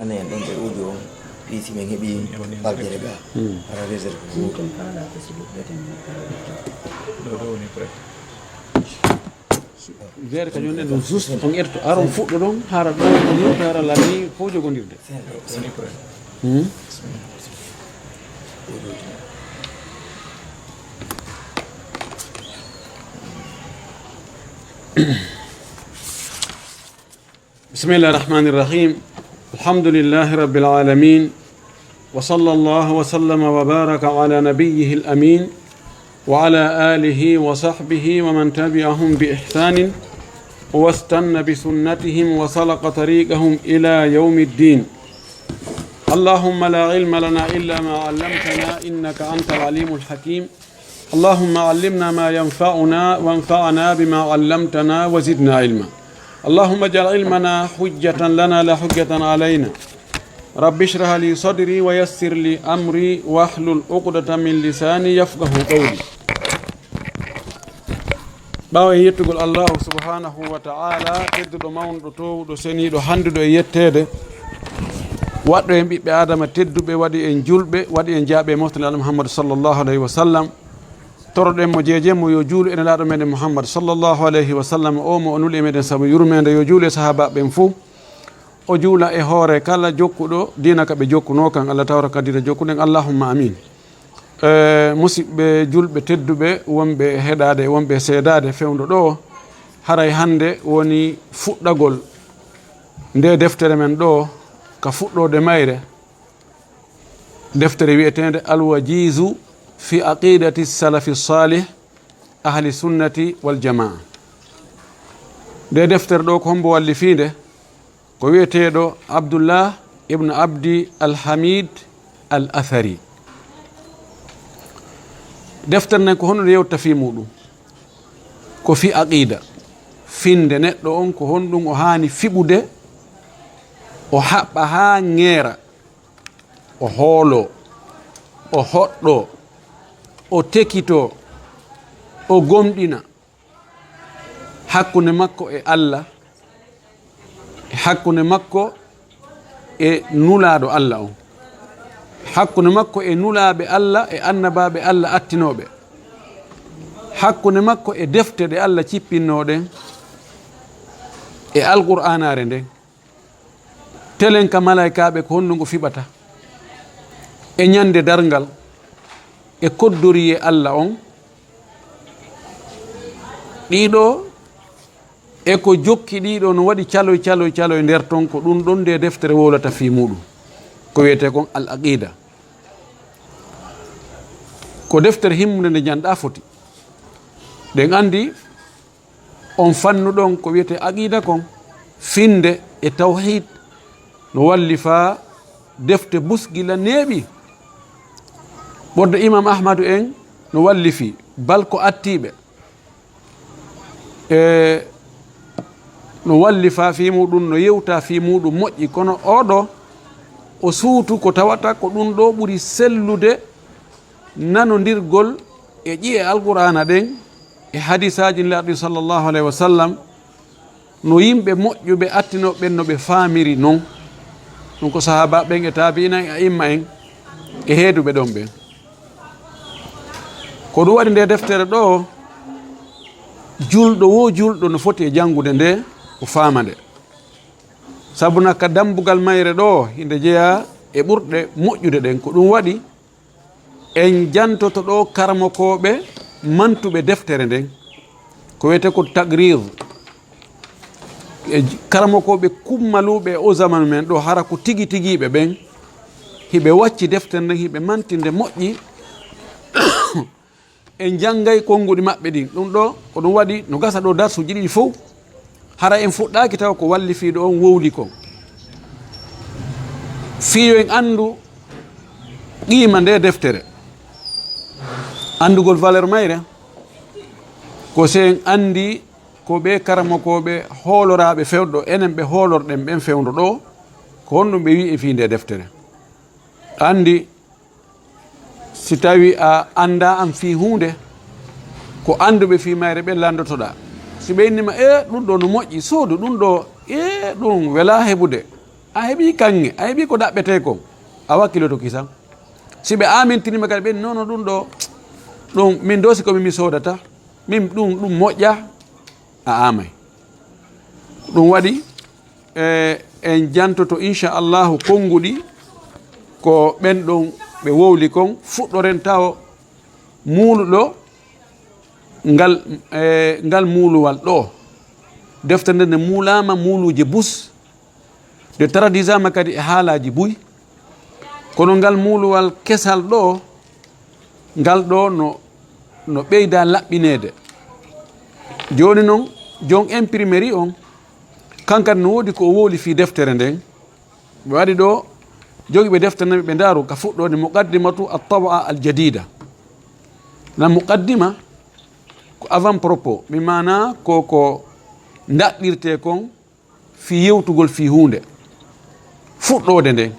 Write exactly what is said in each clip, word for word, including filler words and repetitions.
Ane en ɗon ɓe ujo on, ɓe si ɓen heɓi ɓalgere ga, hara réserve ko ɗum ɗon kala ko si ɗuɗɗeten mo kala. Ɗo ɗo woni prêt. Vers ka jooni ɗum juste, on ƴetto, aron fuɗɗo ɗon, hara ɗo woni, hara lami fof jogondirde. Woni prêt. Hmm? بسم الله الرحمن الرحيم. الحمد لله رب العالمين. وصلى الله وسلم وبارك على نبيه الأمين وعلى آله وصحبه ومن تبعهم بإحسان واستن بسنتهم وسلك طريقهم إلى يوم الدين. اللهم لا علم لنا إلا ما علمتنا إنك أنت العليم الحكيم. اللهم علمنا ما ينفعنا وانفعنا بما علمتنا وزدنا علما. اللهم اجعل علمنا حجة لنا لا حجة علينا. رب اشرح لي صدري ويسر لي أمري واحلل عقدة من لساني يفقه قولي. Ɓaawo e yettugol Allahu subhanahu wa ta'ala, tedduɗo, mawnuɗo, toowuɗo, seniiɗo, hannduɗo e yetteede, waɗɗo en ɓiɓɓe Aadama tedduɓe, waɗi en julɓe, waɗi en jaaɓe e mofte Nulaaɗo Muhammadu sallallahu alayhi wa sallam. Toroɗen mo, jeejen mo, yo juulu e Nelaaɗo meɗen Muhammad sallallahu alayhi wa sallam, o mo o nuli e meɗen sabu yurmeende, yo juulu e sahaabaaɓe ɓen fuu. O juula e hoore kala jokkuɗo diina ka ɓe jokkunoo kan, Allah tawra ka diina jokkuɗen, Allahumma amin. E, musiɓɓe julɓe tedduɓe, wonɓe heɗaade e wonɓe seedaade fewndo ɗo, haray hannde woni fuɗɗagol nde deftere men ɗo, ka fuɗɗoode mayre, deftere wi'eteende Al-Wajizu fi Aqidati Salafi Salih, Ahli Sunnati wal Jamaa. Nde deftere ɗo, ko hombo wallifiinde? Ko wi'eteeɗo Abdullah ibn Abdi Al-Hamid Al-Athari. Deftere nden, ko honɗum yewta fii muuɗum? Ko fii aqida. Finde neɗɗo on, ko honɗum o haani fiɓude, o haɓɓa haa ŋeera, o hooloo, o hoɗɗoo, o tekitoo, o gomɗina hakkunde makko e Allah, e hakkunde makko e Nulaaɗo Allah on, hakkunde makko e nulaaɓe Allah e annabaaɓe Allah attinooɓe, hakkunde makko e defte ɗe Allah cippinnoo ɗen e Alqur'aanaare nden. Telen ka malaykaaɓe, ko honɗum o fiɓata, e ñande darngal, e koddoriyee Allah on. Ɗiɗo, e ko jokki ɗiɗo no waɗi caloy, caloy, caloy nder ton, ko ɗum ɗon nde deftere wowlata fii muuɗum. Ko wiyetee kon Al Aqida. Ko deftere himmunde nde janɗaa foti. Ɗen anndi on fannu ɗon ko wiyetee aqida kon, finde e tawhid, no wallifaa defte busgila neeɓi. Ɓurɗo Imam Ahmadu en no wallifi, bal ko attiiɓe. E no wallifaa fii muuɗum, no yewtaa fii muuɗum moƴƴi, kono oɗo o suutu ko tawata ko ɗum ɗo ɓuri sellude nanondirgol e ƴi'e Alqur'aana ɗen e hadiisaaji Nulaaɗo sallallahu alayhi wa sallam, no yimɓe moƴƴuɓe attinooɓe ɓen no ɓe faamiri non. Ɗum ko sahaabaaɓe ɓen e taabi'ina en, a'imma en e heeduɓe ɗon ɓen. Ko ɗum waɗi nde deftere ɗo, julɗo woo julɗo no foti e janngude nde, o faama nde. Sabu na ka dambugal mayre ɗo, hinde jeyaa e ɓurɗe moƴƴude ɗen. Ko ɗum waɗi en jantoto ɗo karamokooɓe mantuɓe deftere nden, ko wiyetee ko tagrid. E j-, karamokooɓe kummaluuɓe e o zamanu men ɗo, hara ko tigi tigiiɓe ɓen, hiɓe wacci deftere nden, hiɓe mantinde moƴƴi, en janngay konnguɗi maɓɓe ɗin. Ɗum ɗo, ko ɗum waɗi no gasa ɗo darsuuji ɗiɗi fow, hara en fuɗɗaaki taw ko wallifiiɗo on wowli kon. Fii yo en anndu qiima nde deftere. Anndugol valeur mayre, ko si en anndi ko ɓe karamokooɓe hooloraaɓe fewndo, enen ɓe hoolorɗen ɓen fewndo ɗo, ko honɗum ɓe wi'i e fii nde deftere. Anndi, si tawi a anndaa an fii huunde, ko annduɓe fii mayre ɓen lanndotoɗaa. Si ɓe inni ma, "E, ɗum ɗo no moƴƴi, soodu ɗum ɗo, e, ɗum welaa heɓude." A heɓi kaŋŋe, a heɓi ko ɗaɓɓetee kon, a wakkiloto kisan. Si ɓe aamintiniima kadi, ɓe nono ɗum ɗo, ɗum min doosi ko min mi soodata, min ɗum, ɗum moƴƴa, a aamay. Ɗum waɗi, e, en jantoto, inchallahu, konnguɗi ko ɓen ɗon ɓe wowli kon, fuɗɗoren tawo muuluɗo ngal, e, ngal muuluwal ɗo. Defte nde nde muulaama muuluuje bus, nde taradisaama kadi e haalaaji buy. Kono ngal muuluwal kesal ɗo, ngal ɗo no, no ɓeyda laɓɓineede. Jooni non, jon imprimerie on, kan kadi no woodi ko o wowli fii deftere nden. Ɓe waɗi ɗo, jogi ɓe deftere nden, ɓe ndaaru ka fuɗɗoode muqaddimatu at-taba'a al-jadida. Na muqaddima ko avant-propos, mi maana ko, ko ndaɗɗirte kon fii yewtugol fii huunde. Fuɗɗoode nden,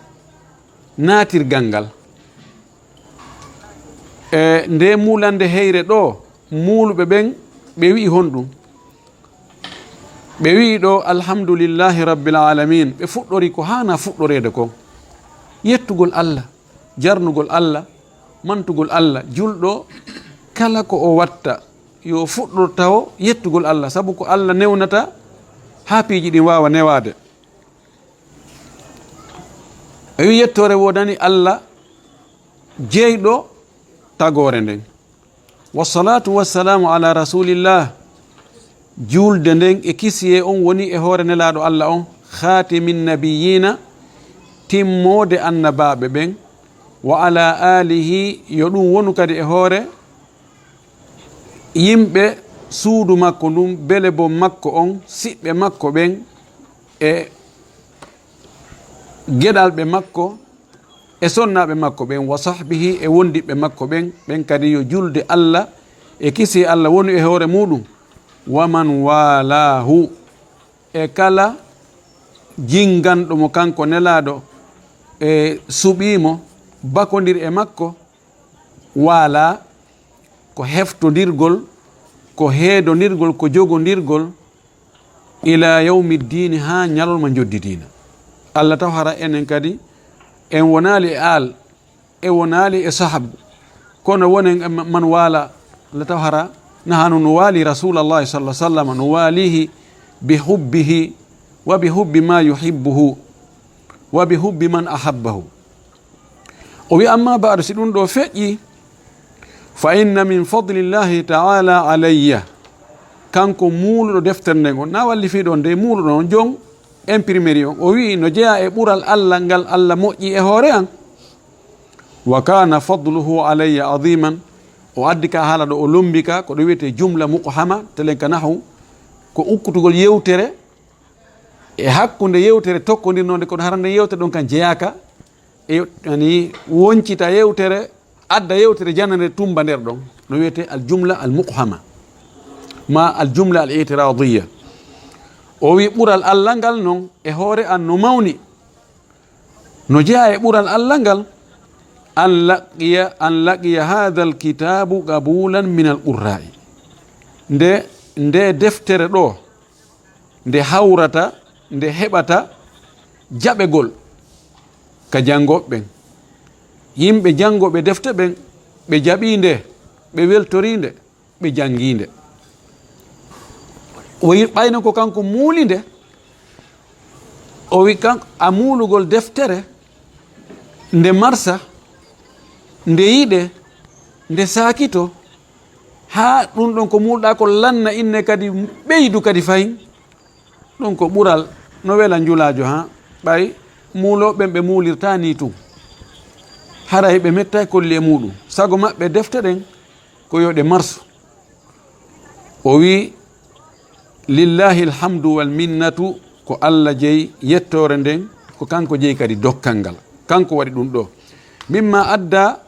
naatirgal ngal. E nde muulannde heyre ɗo, muuluɓe ɓen, ɓe wi'i honɗum? Ɓe wi'i ɗo, "Alhamdulillahi Rabbil Alamin." Ɓe fuɗɗori ko haana fuɗɗoreede kon. Yettugol Allah, jarnugol Allah, mantugol Allah. Julɗo, kala ko o watta, yo fuɗɗor tawo yettugol Allah, sabu ko Allah newnata haa piiji ɗin waawa newaade. O wi'i, "Yettoore woodani Allah, jeyɗo tagoore nden." Wassalatu wassalamu ala rasulillah. Juulde nden e kisiyee on woni e hoore Nelaaɗo Allah on, khaatimin nabiyyiina, timmoode annabaaɓe ɓen, wa ala aalihi, yo ɗum wonu kadi e hoore yimɓe suudu makko ndun, bele bo makko on, siɓɓe makko ɓen, e geɗalɓe makko, e sonnaaɓe makko ɓen, wa sahbihi, e wondiɓɓe makko ɓen, ɓen kadi yo julde Allah e kisiyee Allah wonu e hoore muuɗum, wa man walaahu, e kala jinganɗo mo kanko Nelaaɗo, e suɓii mo, bakondir e makko, waalaa ko heftondirgol, ko heedondirgol, ko jogondirgol, ila yawmi ddiini, haa ñalorma njoddi diina. Allah taw hara enen kadi en wonaali e aal, en wonaali e sahabu, kono wonen e ma-, man waala, Allah taw hara nahanu no waali Rasulallahi sallallahu alaihi wasallam, no waalihi bi hubbihi wa bi hubbi ma yuhibbuhu wa bi hubbi man ahabbahu. O wi, "Amma ba'du, si ɗum ɗo feƴƴi, fa inna min fadlillahi ta'ala alayya." Kanko muuluɗo deftere nden on, na walli fii ɗon de muuluɗo on, jon imprimerie on. O wi, "No jeyaa e ɓural Allah ngal Allah moƴƴi e hoore an." Wa kana fadluhu alayya aziman. O addi ka haala ɗo, o lombi ka, ko ɗo wiyetee jumla muqhama, telen ka nahu, ko ukkutugol yewtere e hakkunde yewtere tokkondirnonde, kono hara nden yewtere ɗon kan jeyaaka e, ani, woncita yewtere, adda yewtere janande tumba nder ɗon, no wiyetee al jumla al muqhama, ma al jumla al itiradiya. O wi, ɓural Allah ngal non e hoore an no mawni, no jeyaa e ɓural Allah ngal, an laqiya, an laqiya hadha al kitabu qabulan min al qurra'i. Nde, nde deftere ɗo, nde hawrata, nde heɓata jaɓegol ka janngooɓe ɓen. Yimɓe janngooɓe defte ɓen, ɓe jaɓii nde, ɓe weltorii nde, ɓe janngii nde. O wi, ɓayno ko kanko muuli nde, o wi, kan-, a muulugol deftere, nde marsa, nde yiɗe, nde saakito, haa ɗum ɗon ko muulɗaa ko lanna inne kadi ɓeydu kadi fahin. Ɗum ko ɓural no wela njulaajo, haa ɓay muulooɓe ɓen ɓe muulirtaa nii tun. Haray ɓe mettay kolli e muuɗum. Sago maɓɓe defte ɗen ko yo ɗe marsu. O wi, "Lillahi alhamdu wal minnatu," ko Allah jeyi, yettoore nden ko kanko jeyi kadi dokkal ngal. Kanko waɗi ɗum ɗo. Mimma adda,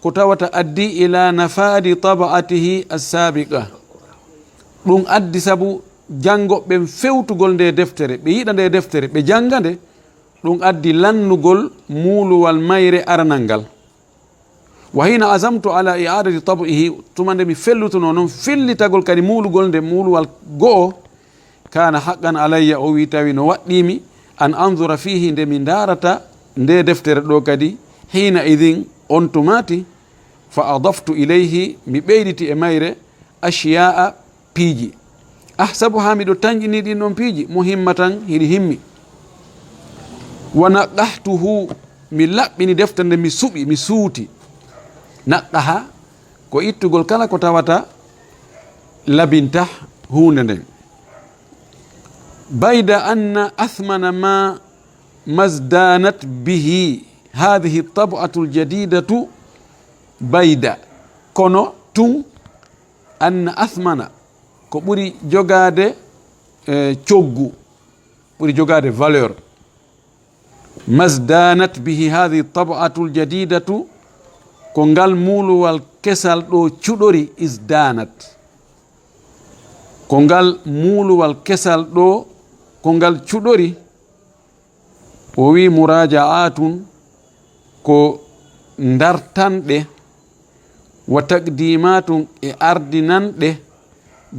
ko tawata addi, ila nafadi taba'atihi as-sabiqa. Ɗum addi sabu janngoɓe ɓen fewtugol nde deftere, ɓe yiɗa nde deftere, ɓe jannga nde, ɗum addi lannugol muuluwal mayre aranal ngal. Wa hina azamtu ala i'adati tab'ihi, tuma nde mi fellutunoo non fillitagol kadi muulugol nde muuluwal go'o, kana haqqan alayya, o wi tawi no waɗɗii mi, an anzura fihi, nde mi ndaarata nde deftere ɗo kadi, hina idin, on tumaati, fa adaftu ilayhi, mi ɓeyditi e mayre, ashiya'a, piiji. Ahsabuha, miɗo tanƴini ɗin ɗon piiji, muhimmatan, hiɗi himmi. Wa naqahtuhu, mi laɓɓini deftere nde, mi suɓi, mi suuti. Naqaha, ko ittugol kala ko tawata labinta huunde nden. Bayda anna athmana ma mazdanat bihi hadhihi tab'atu aljadidatu bayda. Kono tun anna athmana ko ɓuri jogaade, eh, coggu, ɓuri jogaade valeur. Mazdanat bihi hadhihi tab'atu aljadidatu, ko ngal muuluwal kesal ɗo cuɗori, izdanat. Ko ngal muuluwal kesal ɗo, ko ngal cuɗori, o wi murajaatun, ko dartanɗe, wa taqdimatun, e ardinanɗe,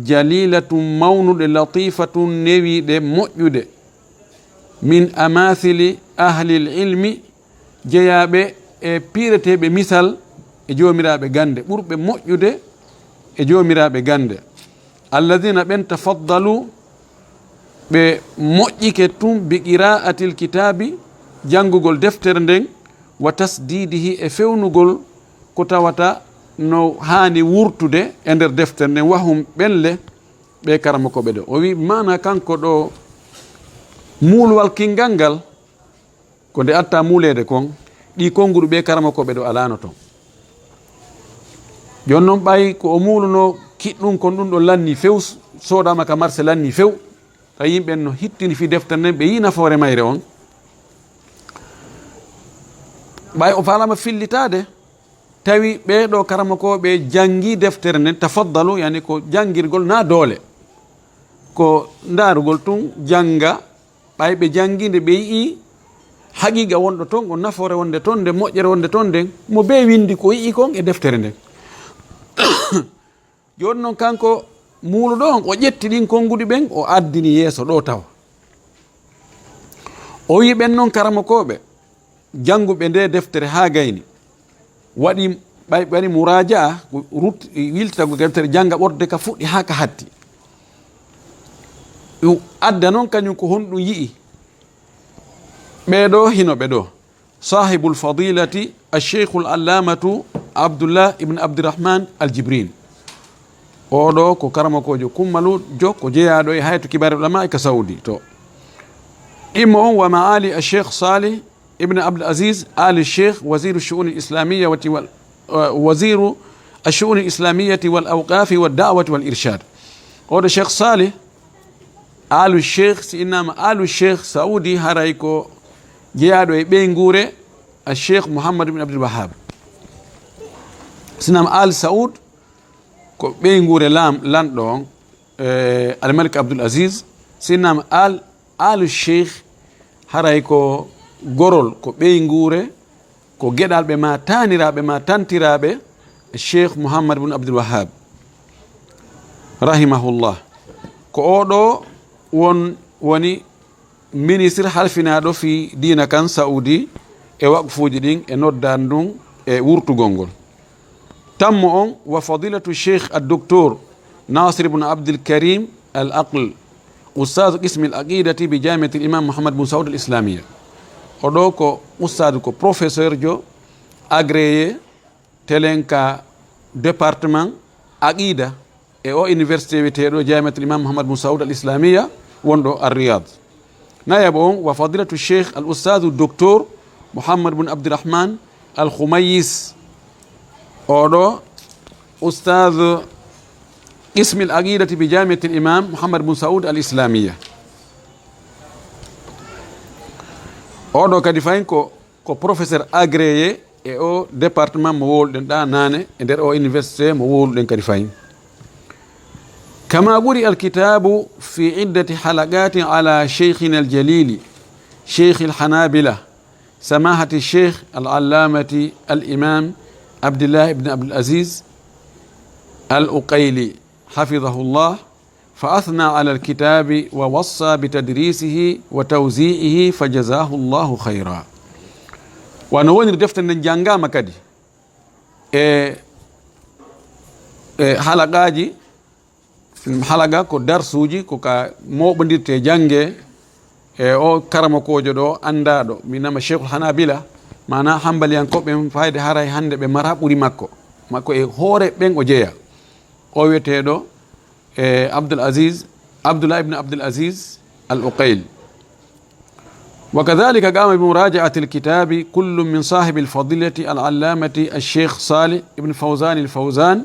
jalilatun, mawnuɗe, latifatun, newiiɗe, moƴƴuɗe, min amathili ahlil ilmi, jeyaaɓe e piireteeɓe misal e joomiraaɓe gannde, ɓurɓe moƴƴude e joomiraaɓe gannde. Alladina ɓen tafaddalu, ɓe moƴƴike tun bi qiraatil kitaabi, janngugol deftere nden, wa tasdiidihi, e fewnugol ko tawata no haani wurtude e nder deftere nden, wahum ɓen le ɓe karamokooɓe ɗo. O wi maana kanko ɗo muuluwal kinngal ngal, ko nde atta muuleede kon, ɗi konnguɗi ɓe karamokooɓe ɗo alaano ton. Jooni non ɓay ko o muuluno kiɗɗum kon ɗum ɗo lanni few, soodaama ka marse lanni few, tawi yimɓe no hittini fii deftere nden, ɓe yii nafoore mayre on. Ɓay o faalaama fillitaade, tawi ɓee ɗo karamokooɓe janngi deftere nden, tafaddalu, yani ko janngirgol na doole. Ko ndaarugol tun, jannga, ɓay ɓe janngi nde, ɓe yi'i haqiiqa wonɗo ton, o nafoore wonde ton nden, moƴƴere wonde ton nden, mo bee winndi ko yi'i kon e deftere nden. Jooni non kanko muuluɗo on, o ƴetti ɗin konnguɗi ɓen, o addini yeeso ɗo tawa. O wi'i ɓen non karamokooɓe, jannguɓe nde deftere haa gayni, waɗi, ɓay, waɗi muraaja'a, rut-, wiltitagol deftere, jannga ɓorde ka fuɗɗi haa ka hatti. Ɗum adda non kañum ko honɗum yi'i. Ɓee ɗo hino ɓe ɗo. Sahibul fadilati Ash-Shaykhul Allamatu Abdullah ibn Abdirahman Al-Jibrin. Oɗo ko karamokoojo kummalujo, ko jeyaaɗo e Hay'atu Kibaaril Ulama e ka Saudi to. Ɗimmo on wa maali Ash-Shaykh Salih ibn Abdul Aziz Al Shaykh, Waziru Shu'unil Islamiyya wati wal, eh, Waziru Ash-Shu'unil Islamiyyati wal Awqafi wad Da'wati wal Irshad. Oɗo Shaykh Salih Alu Shaykh, si innama Alu Shaykh Saudi, haray ko jeyaaɗo e ɓeynguure Ash-Shaykh Muhammad ibn Abdul Wahhab. Si innama Al Saud, ko ɓeynguure laam-, lanɗo on, eh, Al Malik Abdul Aziz. Si innama Al, Alu Shaykh, haray ko gorol, ko ɓeynguure, ko geɗalɓe ma taaniraaɓe ma tantiraaɓe Cheikh Mouhammad bun Abdul Wahhab, rahimahullah. Ko oɗo won, woni ministre halfinaaɗo fii diina kan Saudi e waqfuuji ɗin e noddaandu ndun e wurtugol ngol. Tammo on wa fadilatu Cheikh al Docteur Nasir bun Abdul Karim Al Aql, Ustadh Qismi al Aqidati bi Jamiati al Imam Muhammad bun Saud Al Islamiyya. Oɗo ko ustadh, ko professeur jo agréé telen ka département Aqida e o université wiyeteeɗo Jamiatul Imam Muhammad bun Saud Al Islamiyya wonɗo Ar Riyad. Nayaɓo on wa fadilatu Cheikh Al Ustadh Docteur Muhammad bun Abdirahman Al Khumayis. Oɗo Ustadh Qismi al Aqidati bi Jamiatil Imam Muhammad bun Saud Al Islamiyya. Oɗo kadi fayin ko, ko professeur agréé e o département mo wowluɗen ɗa naane, e nder o université mo wowluɗen kadi fayin. Kama quri al kitabu fi iddati halaqatin ala shaykhina al jalili, shaykh al Hanabila, samahati Cheikh al Allamati al Imam Abdillah ibn Abdul Aziz Al Uqayli, hafidahullah, فأثنى على الكتاب ووصى بتدريسه وتوزيعه فجزاه الله خيرا. Wano woniri deftere nden janngaama kadi e, e halaqaaji, halaqa ko darsuuji, ko ka mooɓondirte jannge, e o karamokoojo ɗo anndaaɗo, mi nama Cheikhul Hanabila, maanaa Hanbaliyankooɓe ɓen, fayde haray hannde ɓe mara ɓuri makko. Makko e hoore ɓen o jeya. O wiyeteeɗo, e, Abdul Aziz, Abdullah ibn Abdul Aziz Al Uqayl. وكذلك قام بمراجعة الكتاب كل من صاحب الفضيلة العلامة الشيخ صالح بن فوزان الفوزان،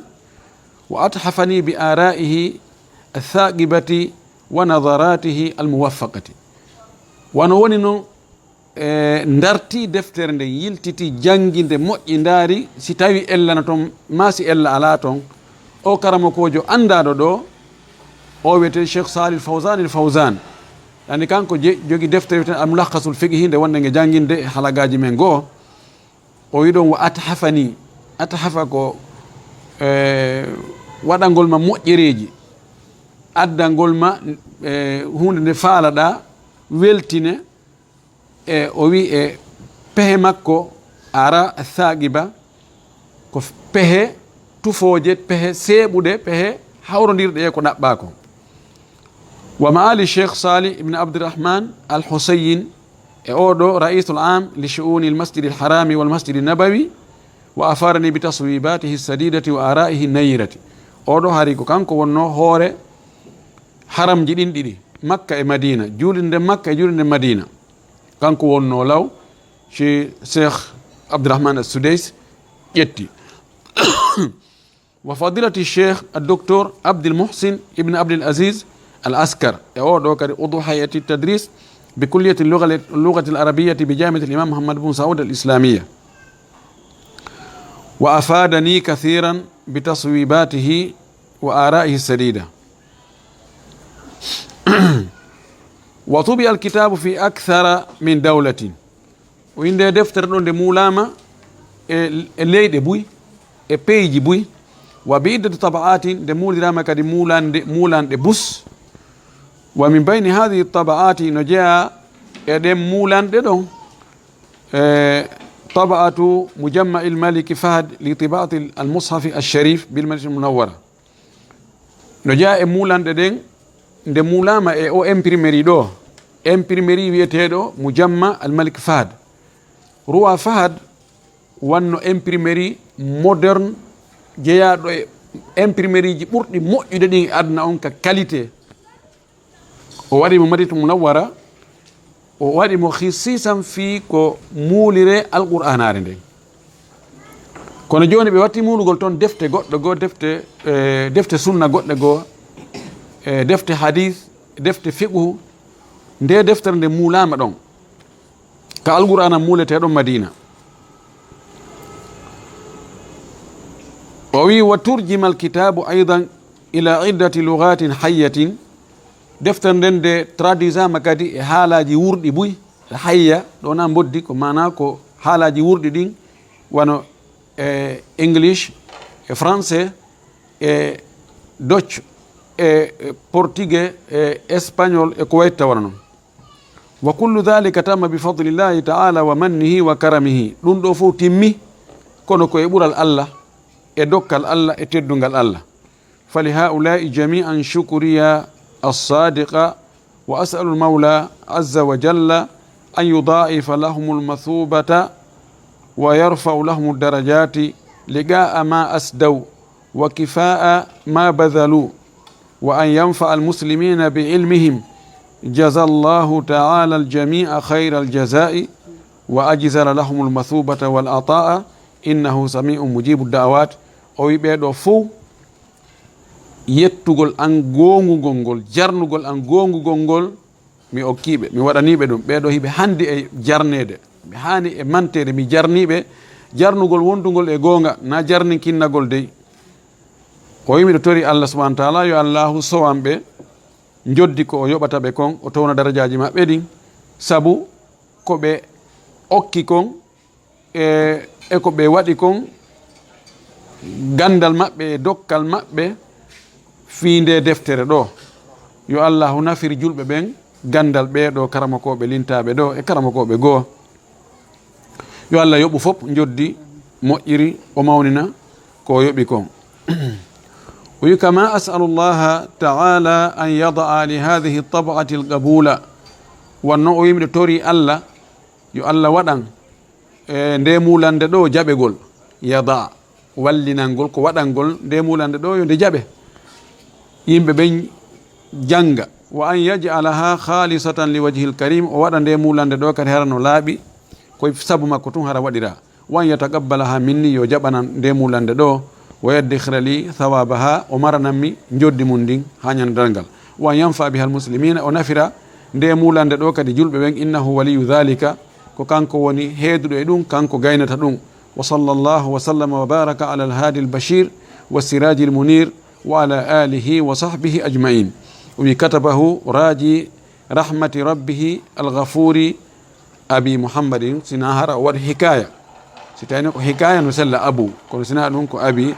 وأتحفني بآرائه الثاقبة ونظراته الموفقة. Wano woni no, e, ndarti deftere nde, yiltiti, janngi nde, moƴƴi, ndaari si tawi ella na ton, maa si ella alaa ton. O karamokoojo anndaaɗo ɗo, o wiyetee Cheikh Salih Fawzan El Fawzan. Ani kanko je-, jogi deftere wiyetee Al Mulakhasul Fiqhi, nde wonde nge jannginde e halagaaji men goo. O wi ɗon wa athafani. Athafa ko, e, waɗangol ma moƴƴereeji, addangol ma, e, huunde nde faalaɗaa, weltine. E, o wi e pehe makko ara saaqiba, ko pehe tufooje, pehe seeɓuɗe, pehe hawrondirɗe e ko ɗaɓɓaa kon. Wa maali Cheikh Salih ibn Abdirahman Al Husayn, e oɗo Ra'isul Am li Shu'uni Al Masjidi Al Harami wal Masjidi Nabawi, wa afadani bi taswibatihi sadidati wa araihi nayirati. Oɗo hari ko kanko wonno hoore haramji ɗin ɗiɗi, Makka e Madina, juulirde Makka e juulirde Madina. Kanko wonno law si Cheikh Abdirahman As Sudais ƴetti. Wa fadilati Cheikh Al Docteur Abdil Muhsin ibn Abdil Aziz Al Askar, e oɗo kadi udu hayati tadris bi kulliyati lugha-, lughati al arabiyati bi jamiati al Imam Muhammad bin Saud Al Islamiyya. Wa afadani kathiran bi taswibatihi wa araihi sadida. Wa tubi al kitabu fi akthara min dawlatin. O innde deftere ɗo nde muulaama e, e leyɗe buy, e peyji buy. Wa bi iddati tabaatin, nde muuliraama kadi muulande, muulande bus. Wa min bayni hadihi tabaati, no jeyaa e ɗen muulande ɗon, e, tabaatu Mujamma il Maliki Fahad li tibaati al Mushafi al Sharif bil Madinati al Munawwara. No jeyaa e muulande ɗen, nde muulaama e o imprimerie ɗo, imprimerie wiyeteeɗo Mujamma Al Malik Fahad. Roi Fahad wanno imprimerie moderne, jeyaaɗo e imprimerieji ɓurɗi moƴƴude ɗin e aduna on ka qualité. O waɗi mo Madinatu Munawwara, o waɗi mo khisisan fii ko muulire Alqur'aanaare nden. Kono jooni ɓe watti muulugol ton defte goɗɗe goo, defte, eh, defte sunna goɗɗe goo, eh, defte hadis, defte fiqhu. Nde deftere nde muulaama ɗon, ka Alqur'aana muuletee ɗon Madina. O wi, "Wa turjima alkitabu aidan ila iddati lugatin hayyatin." Deftere nden nde traduisaama kadi e haalaaji wurɗi buy, e hayya, ɗo na mboddi, ko maanaa ko haalaaji wurɗi ɗin, wano e English, e Français, e Dutch, e, e Portugais, e Espagnol, e ko wayitta wano non. "Wa kullu dhalika tamma bi fadlillahi ta'ala wa mannihi wa karamihi." Ɗum ɗo fof timmi, kono ko e ɓural Allah, e dokkal Allah, e teddungal Allah. "Fa li haula'i jami'an shukriya as-sadiqa, wa as'alu al-mawla azza wa jalla an yudha'ifa lahum al-mathubata wa yarfa'u lahum ad-darajati liqa'a ma asdaw wa kifa'a ma badhalu, wa an yanfa'a al-muslimina bi ilmihim. Jaza Allahu ta'ala al-jami'a khayra al-jaza'i, wa ajzala lahum al-mathubata wal ata'a, innahu sami'un mujibu ad-da'awat." O wi ɓeeɗo fof yettugol an goongugol ngol, jarnugol an goongugol ngol, mi okkiiɓe, mi waɗaniiɓe ɗum. Ɓeeɗo hiɓe handi e jarneede, mi haani e manteede, mi jarniiɓe jarnugol wondugol e goonga, na jarni kinnagol dey. O wi, miɗo tori Allah subhanahu wa taala, yo Allahu sowan ɓe njoddi ko o yoɓata ɓe kon, o towna darajaaji maɓɓe ɗin, sabu ko ɓe okki kon, e, e ko ɓe waɗi kon, ganndal maɓɓe e dokkal maɓɓe fii nde deftere ɗo. Yo Allaahu nafir julɓe ɓen ganndal ɓee ɗoo karamokooɓe lintaaɓe ɗoo e karamokooɓe goo. Yo Allah yoɓu fof njoddi moƴƴiri, o mawnina ko o yoɓi kon. O wi, "Kama as'alu Allaha ta'ala an yada'a li hadhihi tab'ati al-qabula." Wonno o wi, "Miɗo tori Allah yo Allah waɗan, e, nde muulande ɗo jaɓegol." Yada'a, wallinangol, ko waɗangol nde muulande ɗo yo nde jaɓe. Yimɓe ɓen jannga. "Wa an yaj'alaha khalisatan li wajhil karim." O waɗa nde muulande ɗo kadi hara no laaɓi, koye sabu makko tun hara waɗira. "Wa an yataqabbalaha minni," yo jaɓanan nde muulande ɗo. "Wa yaddikhira li thawabaha," o maranammi njoddi mum ndin ha ñande darngal. "Wa an yanfa biha al muslimina," o nafira nde muulande ɗo kadi julɓe ɓen. "Innahu waliyu dhalika," ko kanko woni heeduɗo e ɗum, kanko gaynata ɗum. "Wa sallallahu wa sallama wa baraka ala al hadi al bashir wa siraji al munir wa ala alihi wa sahbihi ajma'in." O wi, "Katabahu raji rahmati rabbihi al ghafuri abi Muhammadin," sina hara o waɗi hikaya. Si tawino ko hikaya no sella abu, kono sina ɗum ko abi,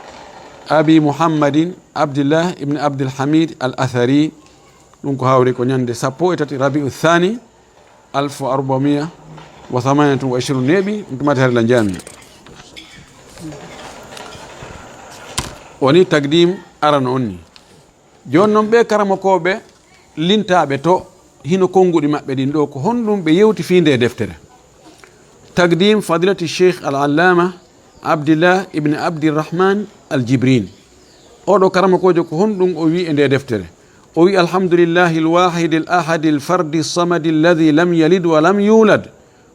abi Muhammadin Abdillah ibn Abdil Hamid al Athari. Ɗum ko hawri ko ñande sappo e tati Rabiu Thani, alfu arba'miya wa thamaniyatun wa ishrun neeɓi, ɗum tumati hari la jami. Woni takdim arano on ni. Jooni noon, ɓee karamokooɓe lintaaɓe to hino konnguɗi maɓɓe ɗin ɗoo, ko honɗum ɓe yewti fii ndee deftere? Takdim fadilati Cheikh Al Allama Abdillah ibn Abdirrahman Al Jibrin. Oɗo karamokoojo, ko honɗum o wi'i e ndee deftere? O wi'i, "Alhamdulillahi al wahidi al ahadi al fardi samadi alladhi lam yalid wa lam yulad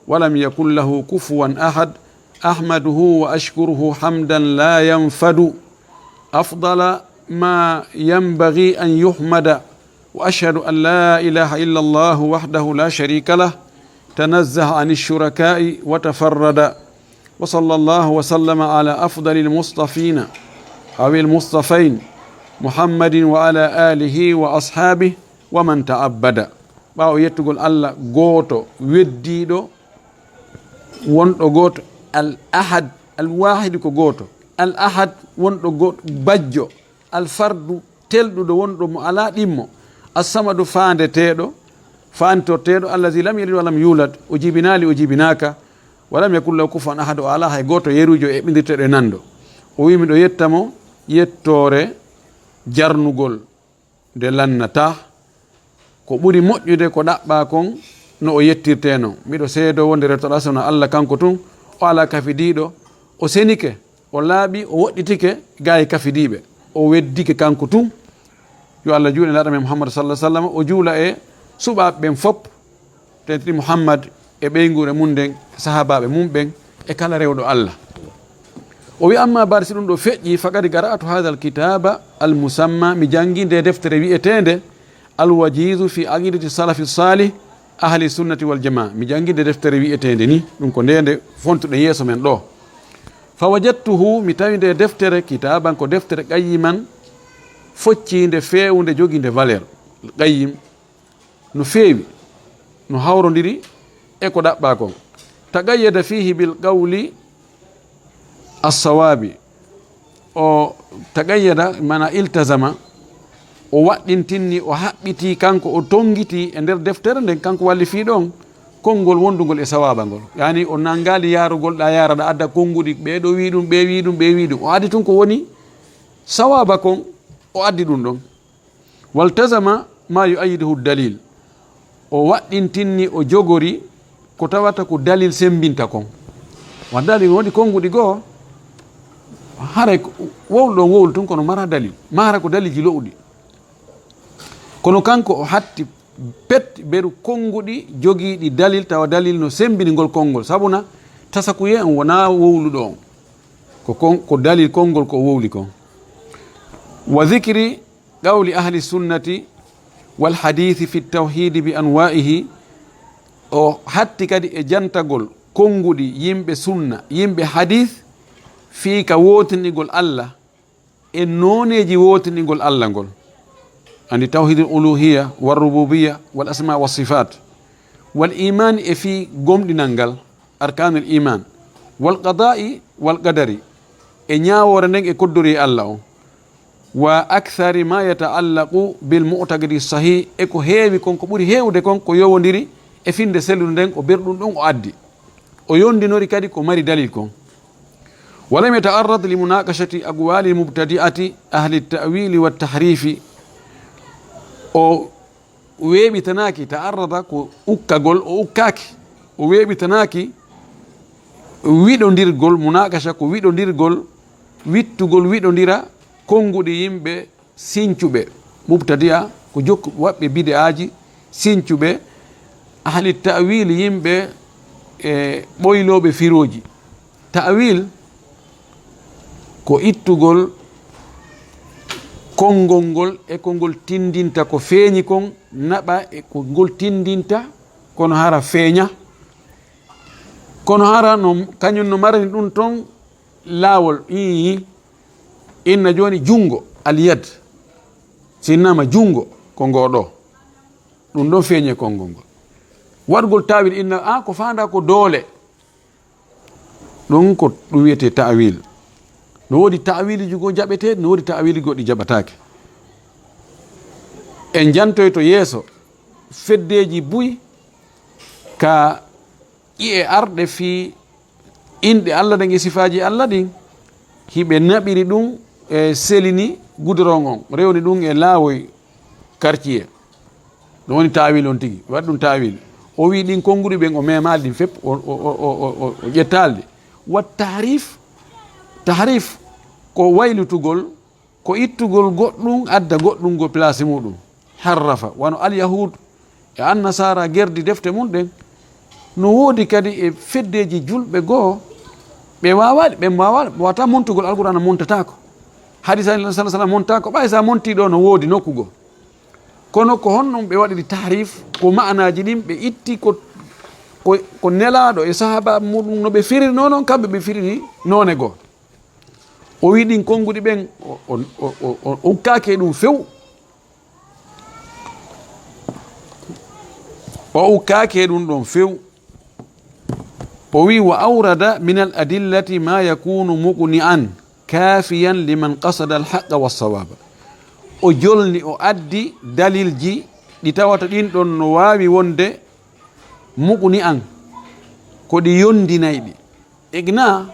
wa lam yakun lahu kufuwan ahad. Ahmaduhu wa ashkuruhu hamdan la yanfadu." أفضل ما ينبغي أن يحمد، وأشهد أن لا إله إلا الله وحده لا شريك له، تنزه عن الشركاء وتفرد، وصلى الله وسلم على أفضل المصطفين أو المصطفين، محمد وعلى آله وأصحابه ومن تعبد. Ɓaawo yettugol Allah gooto, weddiiɗo, wonɗo gooto, al ahad, al waahidi ko gooto, al ahad, wonɗo gooto, bajjo, al fardu, telɗuɗo, wonɗo mo alaa ɗimmo, as samadu, faandeteeɗo, faanditorteeɗo, allazi lam yalid wa lam yulad, o jibinaali, o jibinaaka, wa lam yakun lahu kufuwan ahad, o alaa hay gooto yeruujo eɓɓindirteeɗo e nanndo. O wi'i, miɗo yetta mo yettoore jarnugol, nde lannataa, ko ɓuri moƴƴude ko ɗaɓɓaa kon no o yettirtee non. Miɗo seedoo wonde rewtoɗaa so wonaa Allah kanko tun, o alaa kafidiiɗo, o senike, o laaɓi, o woɗɗitike gaa e kafidiiɓe, o weddike kanko tun. Yo Allah juul e Nelaaɗo men Muhammad sallallahu alaihi wasallam, o juula e suɓaaɓe ɓen fop, tentini Muhammad e ɓeynguure mum nden, sahaabaaɓe mum ɓen, e kala rewɗo Allah. O wi, "Amma ba'd, si ɗum ɗo feƴƴi, faqad qara'tu hadha al-kitaba al-musamma, mi janngi nde deftere wi'eteende Al-Wajizu fi aqidati salafi salih, ahli sunnati wal jamaa." Mi janngi nde deftere wi'eteende ni, ɗum ko nde nde fontuɗen yeeso men ɗo. "Fa wajadtuhu, mi tawi nde deftere, kitaban, ko deftere, qayyiman, focciinde, feewunde, jogiinde valeur." Qayyim, no feewi, no hawrondiri e ko ɗaɓɓaa kon. Taqayyada fihi bil qawli as-sawabi. O taqayyada, mana iltazama, o waɗɗintinni, o haɓɓitii kanko, o tonngitii e nder deftere nden, kanko wallifiiɗo on, konngol wondungol e sawaaba ngol. Yani o nangaali yaarugol ɗa, yaara ɗa, adda konnguɗi, ɓee ɗo wii ɗum, ɓee wii ɗum, ɓee wii ɗum. O addi tun ko woni sawaaba kon, o addi ɗum ɗon. Waltazama ma yu'ayyiduhu dalil. O waɗɗintinni, o jogori ko tawata ko dalil sembinta kon. Wa dalil, woodi konnguɗi goo, haray ko wowlu ɗon wowlu tun, kono mara dalil. Mara ko dalilji lo'uɗi. Kono kanko o hatti pet beru konnguɗi jogiiɗi dalil, tawa dalil no sembini ngol konngol. Sabuna tasakuye on wonaa wowluɗo on. Ko kon, ko dalil konngol ko o wowli kon. Wa dhikri qawli ahli sunnati wal hadithi fi tawhidi bi anwa'ihi. O hatti kadi e jantagol konnguɗi yimɓe sunna, yimɓe hadith, fii ka wootinigol Allah e nooneeji wootinigol Allah ngol. Andi tawhidul uluhiyya, war rububiyya, wal asma was sifat. Wal iman, e fii gomɗinal ngal, arkanul iman. Wal qada'i wal qadari, e ñaawoore nden e koddori Allah on. Wa akthari ma yataallaqu bil mu'taqadi sahih, e ko heewi kon, ko ɓuri heewde kon, ko yowondiri e finde sellude nden, ko berɗum ɗum o addi. O yondinori kadi ko mari dalil kon. Wa lam yata'arrad li munaqashati aqwali mubtadi'ati ahli ta'wili wa tahrifi. O weeɓitanaaki, ta'arrada ko ukkagol, o ukkaaki. O weeɓitanaaki wiɗondirgol, munaqasha ko wiɗondirgol, wittugol wiɗondira konnguɗi yimɓe sincuɓe, mubtadi'a, ko jokku waɗɓe bid'aaji sincuɓe, ahli ta'wil, yimɓe e ɓoylooɓe firooji. Ta'wil ko ittugol konngol ngol e ko ngol tinndinta, ko feeñi kon naɓa e ko ngol tinndinta, kono hara feeña. Kono hara no, kañum no marani ɗum ton laawol. Ii, inna jooni junngo, al yad, si innama junngo, ko ngo ɗo. Ɗum ɗon feeñi e konngol ngol. Waɗgol ta'wil, inna, a, ko faanda ko doole. Ɗum ko ɗum wiyetee ta'wil. No woodi ta'wiliji goo jaɓeteeɗi, no woodi ta'wiliji goɗɗi jaɓataake. En jantoyto yeeso feddeeji buy ka ƴi'e arɗe fii inɗe Allah ɗen e sifaaji Allah ɗin, hiɓe naɓiri ɗum e selini gudoron on, rewni ɗum e laawoy quartier. Ɗum woni taawil on tigi, waɗi ɗum taawil. O wii ɗin konnguɗi ɓen, o memaali ɗin fep, o, o, o ƴettaali ɗi. Wa tahrif, tahrif ko waylitugol, ko ittugol goɗɗum, adda goɗɗum go place muɗum. Harrafa, wano Alyahud e Annasaara gerdi defte mun ɗen. No woodi kadi e feddeeji julɓe goo, ɓe waawaali, ɓe waawaali, ɓe wata montugol Alqur'aana, montataako. Hadiisa Annabi sallallaahu alayhi wa sallam montaako, ɓay sa montii ɗoo no woodi nokku goo. Kono ko honɗum ɓe waɗiri tahrif? Ko ma'anaaji ɗin ɓe itti, ko, ko, ko Nelaaɗo e sahaaba muɗum no ɓe firirnoo non, kamɓe ɓe firiri noone goo. O wii ɗin konnguɗi ɓen, o, o, o, o, o ukkaaki e ɗum few. O ukkaaki e ɗum ɗon few. O wii, "Wa awrada min al adillati ma yakunu muqni'an kafiyan liman qasada al haqqa was sawaba." O jolni, o addi dalilji ɗi tawata ɗin ɗon no waawi wonde muqni'an, ko ɗi yondinayɗi. Iqna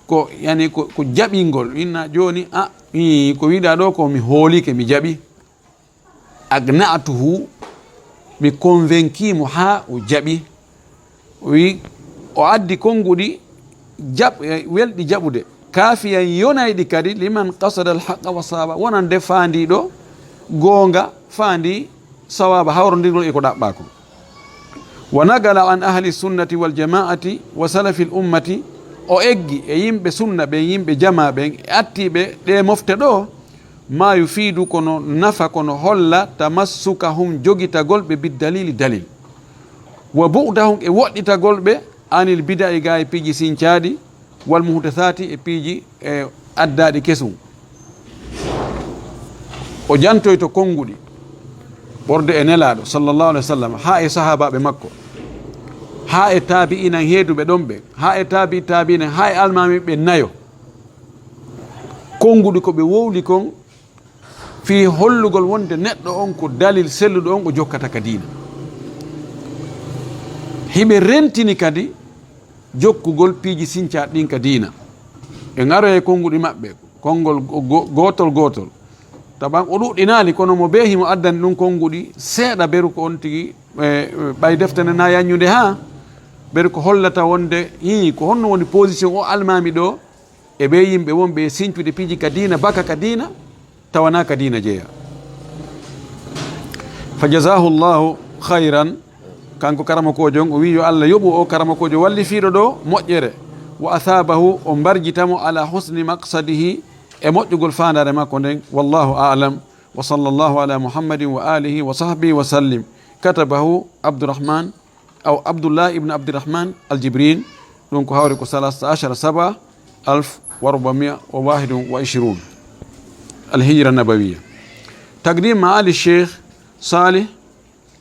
ko, yani, ko, ko jaɓingol. Inna jooni, a, ii, ko wiɗaa ɗoo ko mi hoolike, mi jaɓi. Aqna'tuhu, mi convaincu mo haa o jaɓi. O wi, o addi konnguɗi jaɓ-, e, welɗi jaɓude. Kafiyan, yonayɗi kadi, liman qasada al haqqa wa sawaba, wonande faandiiɗo goonga, faandi sawaba, hawrondirgol e ko ɗaɓɓaa kon. Wa naqala an ahli sunnati wal jama'ati wa salafil ummati, o eggi e yimɓe sunna ɓen, yimɓe jamaa ɓen, e attiiɓe ɗee mofte ɗoo, ma yufiidu, kono nafa, kono holla, tamassukahum, jogitagol ɓe, bid dalili, dalil, wa bu'dahum, e woɗɗitagol ɓe, anil bida'i, gaa e piiji sincaaɗi, wal muhdasaati, e piiji, e addaaɗi kesum. O jantoyto konnguɗi ɓorde e Nelaaɗo, sallallaahu alayhi wa sallam, haa e sahaabaaɓe makko, haa e taabi'iina heeduɓe ɗon ɓen, haa e taabi'i taabi'iina, haa e almaami ɓe nayo. Konnguɗi ko ɓe wowli kon fii hollugol wonde neɗɗo on ko dalil selluɗo on o jokkata ka diina. Hiɓe rentini kadi jokkugol piiji sincaaɗi ɗin ka diina. Ɓe ŋaroya e konnguɗi maɓɓe, konngol go-, go-, gootol gootol. Taban o ɗuɗɗinaali, kono mo bee himo addani ɗum konnguɗi seeɗa, beru ko on tigi, e, e, ɓay defte nde na yaññude haa, beru ko hollata wonde, hii, ko honno woni position o almaami ɗoo, e ɓee yimɓe wonɓe e sincude piiji ka diina, baka ka diina, tawa na ka diina jeya. Fa jazahu Allahu khayran, kanko karamokoojo on, o wii yo Allah yoɓu o karamokoojo wallifiiɗo ɗoo moƴƴere, wa athabahu, o mbarjita mo ala husni maqsadihi, e moƴƴugol faandaare makko nden. Wallahu a'lam, wa sallallahu ala Muhammadin wa alihi wa sahbihi wa sallim. Katabahu Abdurrahman aw Abdullah ibn Abdirrahman al-Jibrin, ɗum ko hawri ko salasata ashara saba alf wa rubamia wa wahidun wa ishrun al-Hijra Nabawiya. Taqdim Maali Cheikh Salih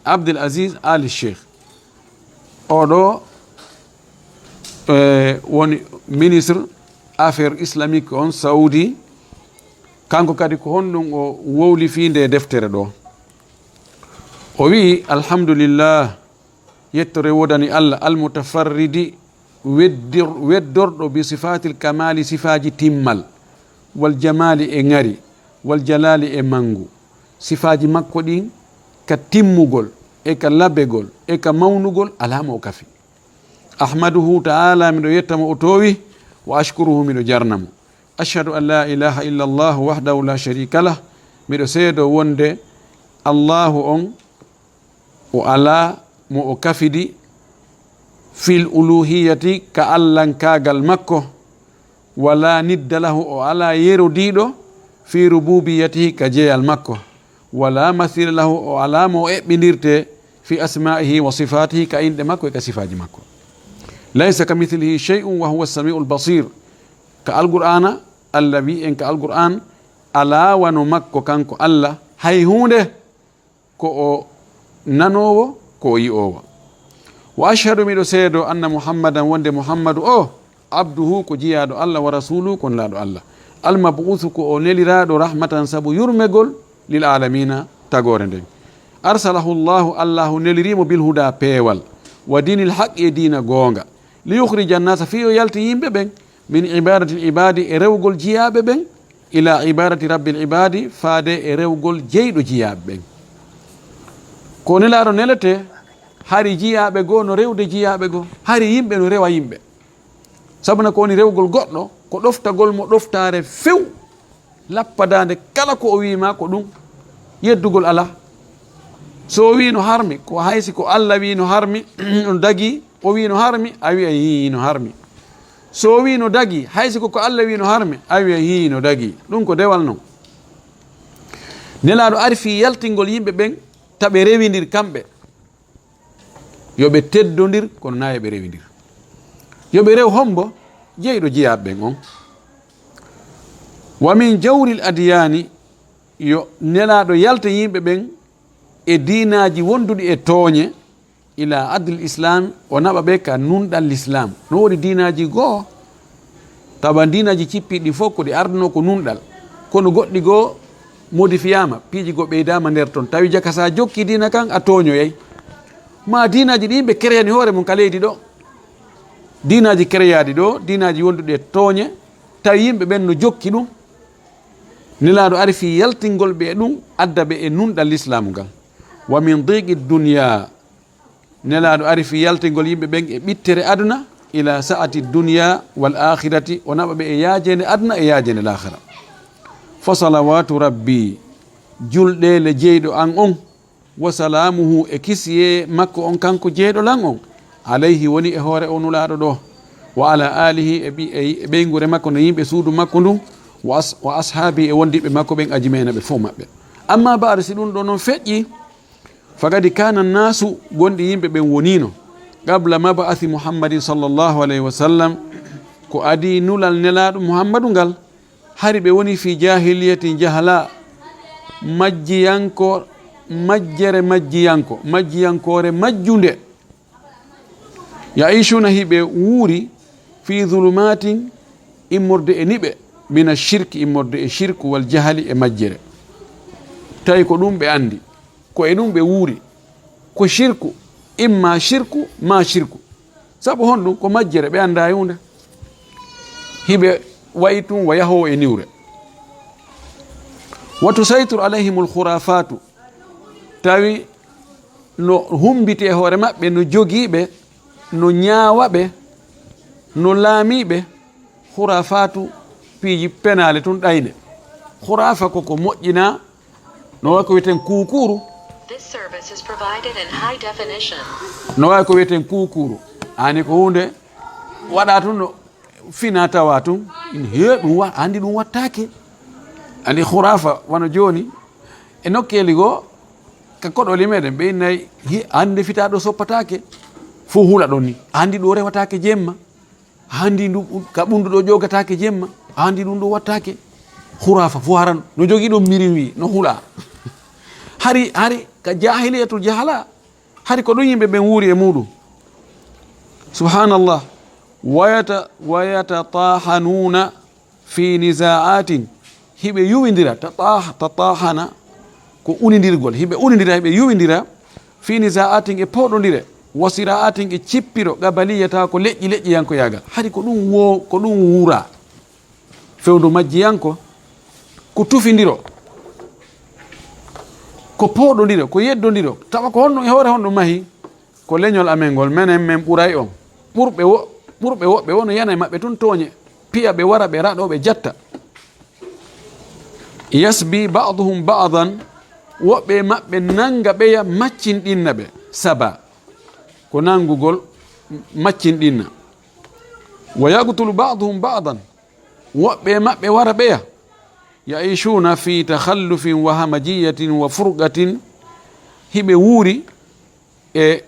Abdul Aziz Ali Cheikh. Oɗo, eh, woni ministre affaire islamique on Saudi, Kanko kadi ko honɗum o wowli fii nde deftere ɗo? O wi'i, "Alhamdulillah, yettore woodani Allah, almutafarridi, weddir-, weddorɗo bi sifaatil kamaali, sifaaji timmal, wal jamaali e ŋari, wal jalaali e manngu." Sifaaji makko ɗin ka timmugol, e ka labegol, e ka mawnugol, alaa mo o kafi. Ahmaduhu ta'ala, miɗo yetta mo o toowi, wa ashkuruhu, miɗo jarna mo. Ashhadu an la ilaha illa Allah wahdahu la sharika lah, miɗo seedo wonde Allahu on o alaa mo o kafidi fil uluhiyati ka allankaagal makko, wala nidda lahu o alaa yerodiiɗo fi rububiyatihi ka jeyal makko, wala masila lahu o alaa mo o eɓɓindirte fi asma'ihi wa sifatihi ka inɗe makko e ka sifaaji makko. Laysa ka mithlihi shay'un wa huwa samiul basir. Ka Alqur'aana, Allah wi'i en ka Alqur'aan, alaa wano makko kanko Allah, hay huunde, ko o nanoowo, ko o yi'oowo. Wa ashhadu, miɗo seedo, anna Muhammadan, wonde Muhammadu o, abduhu, ko jiyaaɗo Allah, wa rasuluhu, ko nelaaɗo Allah. Almabuusu, ko o neliraaɗo rahmatan, sabu yurmegol, lil aalamiina, tagoore nden. Arsalahu Allahu, Allahu neliri mo bil huda, peewal, wa diinil haqqi, e diina goonga, li yukhrija annaasa, fii o yalti yimɓe ɓen, min ibadatil ibaadi, e rewgol jiyaaɓe ɓen, ila ibadati rabbil ibaadi, faade e rewgol jeyɗo jiyaaɓe ɓen. Ko nelaaɗo neletee, hari jiyaaɓe goo no rewde jiyaaɓe goo, hari yimɓe no rewa yimɓe. Sabuna ko woni rewgol goɗɗo, ko ɗoftagol mo ɗoftaare few, lappadaande kala ko o wi'i ma ko ɗum, yeddugol alaa. So o wi'i no harmi, ko haysi ko Allah wi'i no harmi, no dagi, o wi'i no harmi, a wi'a yii no harmi. So o wi'i no dagi, haysi ko ko Allah wi'i no harmi, a wi'a yii no dagi. Ɗum ko dewal non. Nelaaɗo ari fii yaltingol yimɓe ɓen, ta ɓe rewindir kamɓe. Yo ɓe teddondir, kono naa yo ɓe rewindir. Yo ɓe rew hombo? Jeyɗo jiyaaɓe ɓen on. Wa min jawril adiyaani, yo nelaaɗo yalta yimɓe ɓen e diinaaji wonduɗi e tooñe, ila adl islam, o naɓa ɓe ka nunɗal l'islam. No woodi diinaaji goo, tawa diinaaji cippiɗi fof ko ɗi arduno ko nunɗal, kono goɗɗi goo modifiyaama, piiji goo ɓeydaama nder ton. Tawi jaka sa jokki diina kan, a tooñoyay. Ma diinaaji ɗi yimɓe kereyani hoore mum ka leydi ɗo. Diinaaji kereyaaɗi ɗo, diinaaji wonduɗi e tooñe, tawi yimɓe ɓen no jokki ɗum. Nelaaɗo ari fii yaltingol ɓe e ɗum, adda ɓe e nunɗal lislaamu ngal. Wa min diqi dunya, Nelaaɗo ari fii yaltingol yimɓe ɓen e ɓittere aduna, ila sa'ati dunya wal akhirati, o naɓa ɓe e yaajeende aduna e yaajeende laakhira. Fa salawatu rabbi, julɗeele jeyɗo an on, wa salaamuhu, e kisiyee makko on kanko jeyɗo lan on, alayhi, woni e hoore o nulaaɗo ɗo, wa ala alihi, e ɓi-, e, e ɓeynguure makko, no yimɓe suudu makko ndun, wa as-, wa ashaabi, e wondiɓɓe makko ɓen, ajmaina, ɓe fof maɓɓe. Amma ba'du, si ɗum ɗo non feƴƴi, faqad kana nnasu, gonɗi yimɓe ɓen woniino, qabla mab'athi Muhammadin sallallahu alayhi wa sallam, ko adii nulal Nelaaɗo Muhammadu ngal, hari ɓe woni fi jahiliyatin jahala, majjiyanko, majjere majjiyanko, majjiyankoore majjunde. Ya'ishuna, hiɓe wuuri, fi zulumatin, immorde e niɓe, mina shirki, immorde e shirku, wal jahali, e majjere. Tawi ko ɗum ɓe andi, ko e ɗum ɓe wuuri. Ko shirku, imma shirku, ma shirku. Sabu honɗum? Ko majjere, ɓe anndaa e huunde. Hiɓe wayi tun wa yahoowo e niwre. Wa tusaytiru alayhimul khurafatu. Tawi no humbiti e hoore maɓɓe, no jogii ɓe, no ñaawa ɓe, no laamii ɓe, khurafatu, piiji penaale tun ɗayne. Khurafa ko ko moƴƴinaa, no wayi ko wi'eten kuukuuru. This service is provided in high definition. No wayi ko wi'eten kuukuuru. Ani ko huunde waɗa tun no fina tawa tun. In he ɗum wa-, andi ɗum wattaake. Andi khurafa wano jooni. E nokkeeli goo, ka koɗooli meɗen, ɓe innay, hi-, andi fita ɗo soppataake. Fof hula ɗon ni. Andi ɗo rewataake jemma. Andi ndu, ka ɓundu ɗo ƴogataake jemma. Andi ɗum ɗo wattaake. Khurafa fof haran. No jogii ɗum mirin wi, no hula. Hari, hari, ka jahiliyatul jahala. Hari ko ɗum yimɓe ɓen wuuri e muɗum. Subhanallah. Wayata, wayatatahanuna fi nizaatin, Hiɓe yuwindira, tatah-, tatahana, ko unindirgol. Hiɓe unindira, hiɓe yuwindira, fi nisa'atin e pooɗondire, wa sira'atin e cippiro, qabaliyya tawa ko leƴƴi leƴƴiyankoyaagal. Hari ko ɗum wo-, ko ɗum wura. Fewndo majjiyanko, ko tufindiro, ko pooɗondiro, ko yeddondiro. Tawa ko honno e hoore honno mahi? Ko leñol amen ngol, menen men ɓuray on. Ɓurɓe wo-, ɓurɓe woɓɓe wono yana e maɓɓe tun tooñe. Piya ɓe wara ɓe raɗo ɓe jatta. Yasbi ba'duhum ba'dan, woɓɓe e maɓɓe nanga ɓeya maccinɗinna ɓe. Saba, ko nangugol maccinɗinna. Wa yaqtulu ba'duhum ba'dan, woɓɓe e maɓɓe wara ɓeya. Ya'ishuna fi takhallufin wa hamajiyatin wa furqatin, hiɓe wuuri e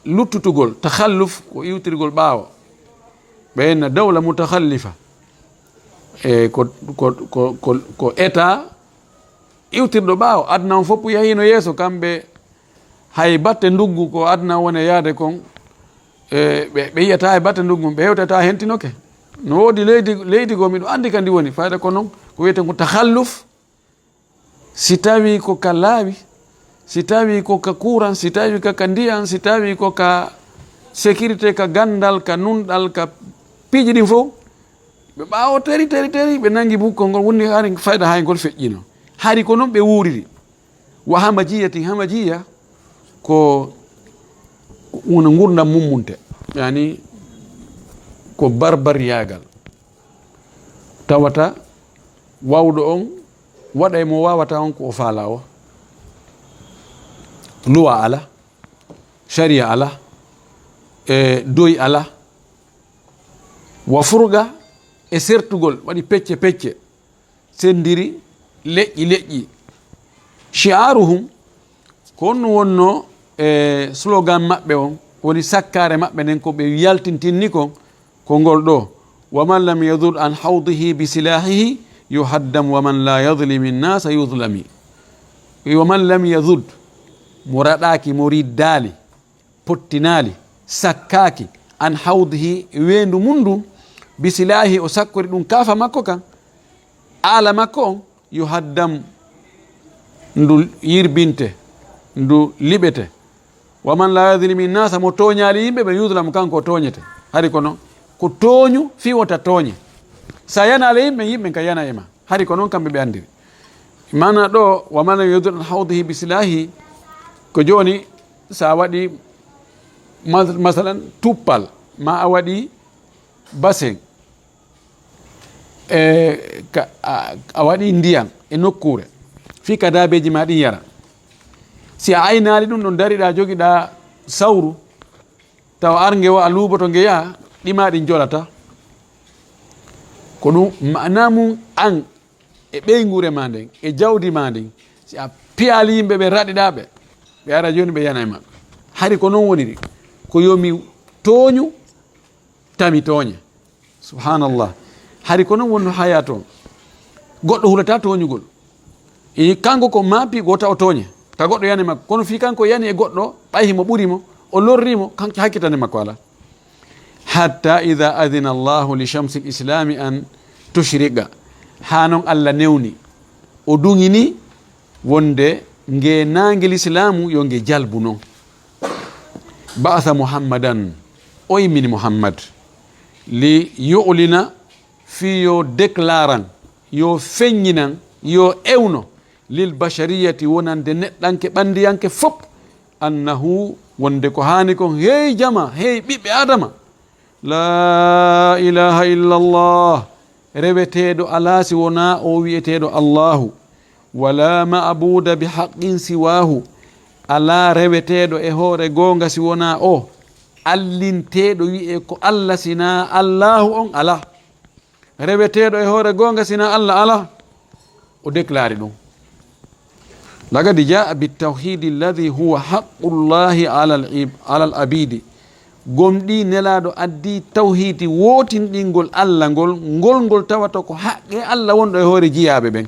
luttutugol, takhalluf ko iwtirgol ɓaawo. Ɓe inna dawla mutakhallifa. E ko, ko, ko, ko, ko état iwtirɗo ɓaawo. Aduna on fof yahino yeeso, kamɓe hay batte nduggu ko aduna woni yaade kon, e, ɓe, ɓe yiyata e batte nduggu, ɓe hewtata hentinoke. No woodi leydi, leydi goo miɗo anndi ka ndi woni, fayda ko noon, ko wiyeten ko takhalluf, si tawi ko ka laawi, si tawi ko ka courant, si tawi ko ka ndiyan, si tawi ko ka sécurité, ka ganndal, ka nunɗal, ka piiji ɗin fof, ɓe ɓaawo teri, teri, teri, ɓe nangi bukkol ngol, wonni hari fayda hay ngol feƴƴino. Hari ko noon ɓe wuuriri. Wa hamajiyati, hamajiya ko wona ngurdam mummunte, yani ko barbariyaagal. Tawata wawɗo on waɗa e mo wawata on ko o faala o. Luwa ala, sharia ala, e doy ala. Wa furga e sertugol, waɗi pecce pecce, sendiri leƴƴi leƴƴi. Shi'aruhum, ko honno wonno e slogan maɓɓe on, woni sakkaare maɓɓe nden ko ɓe yaltintinni kon, ko ngol ɗo: "Wa man lam yadud an hawdihi bi silahihi yuhaddam wa man la yadlimi nnasa yudlami." "Wa man lam yadud", mo raɗaaki, mo riddaali, pottinaali, sakkaaki, an hawdihi, weendu mum ndu, bi silahi, o sakkori ɗum kaafa makko kan, aala makko on, yuhaddam, ndu yirbinte, ndu liɓete. Wa man la yadlimi nnasa, mo tooñaali yimɓe ɓe, yudlam, kanko o tooñete. Hari kono ko tooñu fii wota tooñe. Sa yanaali yimɓe, yimɓe ka yana e ma. Hari ko noon kamɓe ɓe anndiri. Maana ɗo, wa man lam yadud an hawdihi bi silahi, ko jooni sa waɗi mas-, masalan tuppal, ma a waɗi basen, e ka, a, a waɗi ndiyan e nokkuure, fii ka daabeeji ma ɗin yara. Si a aynaali ɗum ɗon, dariɗaa, jogiɗaa sawru, tawa arnge o a luuboto nge yaha, ɗi ma ɗin jolata. Ko ɗum maana mum an e ɓeynguure ma nden, e jawdi ma ndin, si a piyaali yimɓe ɓe raɗiɗaa ɓe, ɓe ara jooni ɓe yana e maɓɓe. Hari ko noon woniri, ko yo mi tooñu, tami tooñe. Subhanallah. Hari ko noon wonno haya toon. Goɗɗo hulata tooñugol. E kanko ko maapi gota o tooñe. Ta goɗɗo yani makko. Kono fii kanko yani e goɗɗo, ɓay himo ɓuri mo, o lorri mo, kan hakkitande makko ala. Hatta idha adhina Allahu li shamsi l-islami an tushriqa. Haa noon Allah newni. O duŋini wonde nge naange lislaamu yo nge jalbu noon. Ba'atha Muhammadan, o immini Muhammad, li yu'lina, fii yo déclaran, yo feññinan, yo ewno, lil bashariyati, wonande neɗɗanke ɓanndiyanke fof, annahu, wonde ko haani kon, hey jama, hey ɓiɓɓe Aadama, laa ilaaha illa Allah, reweteeɗo alaa si wonaa o wi'eteeɗo Allaahu, walaa ma'buuda bi haqqin siwaahu, alaa reweteeɗo e hoore goonga si wonaa o, allinteeɗo wi'ee ko Allah sinaa Allaahu on alaa. Reweteeɗo e hoore goonga sinaa Allah alaa. O déclari ɗum. Laqad jaa'a bit tawhiidi alladhi huwa haqqullahi alal ib-, alal abiidi. Gomɗii Nelaaɗo addii tawhiidi wootinɗingol Allah ngol, ngol ngol tawata ko haqqe Allah wonɗo e hoore jiyaaɓe ɓen.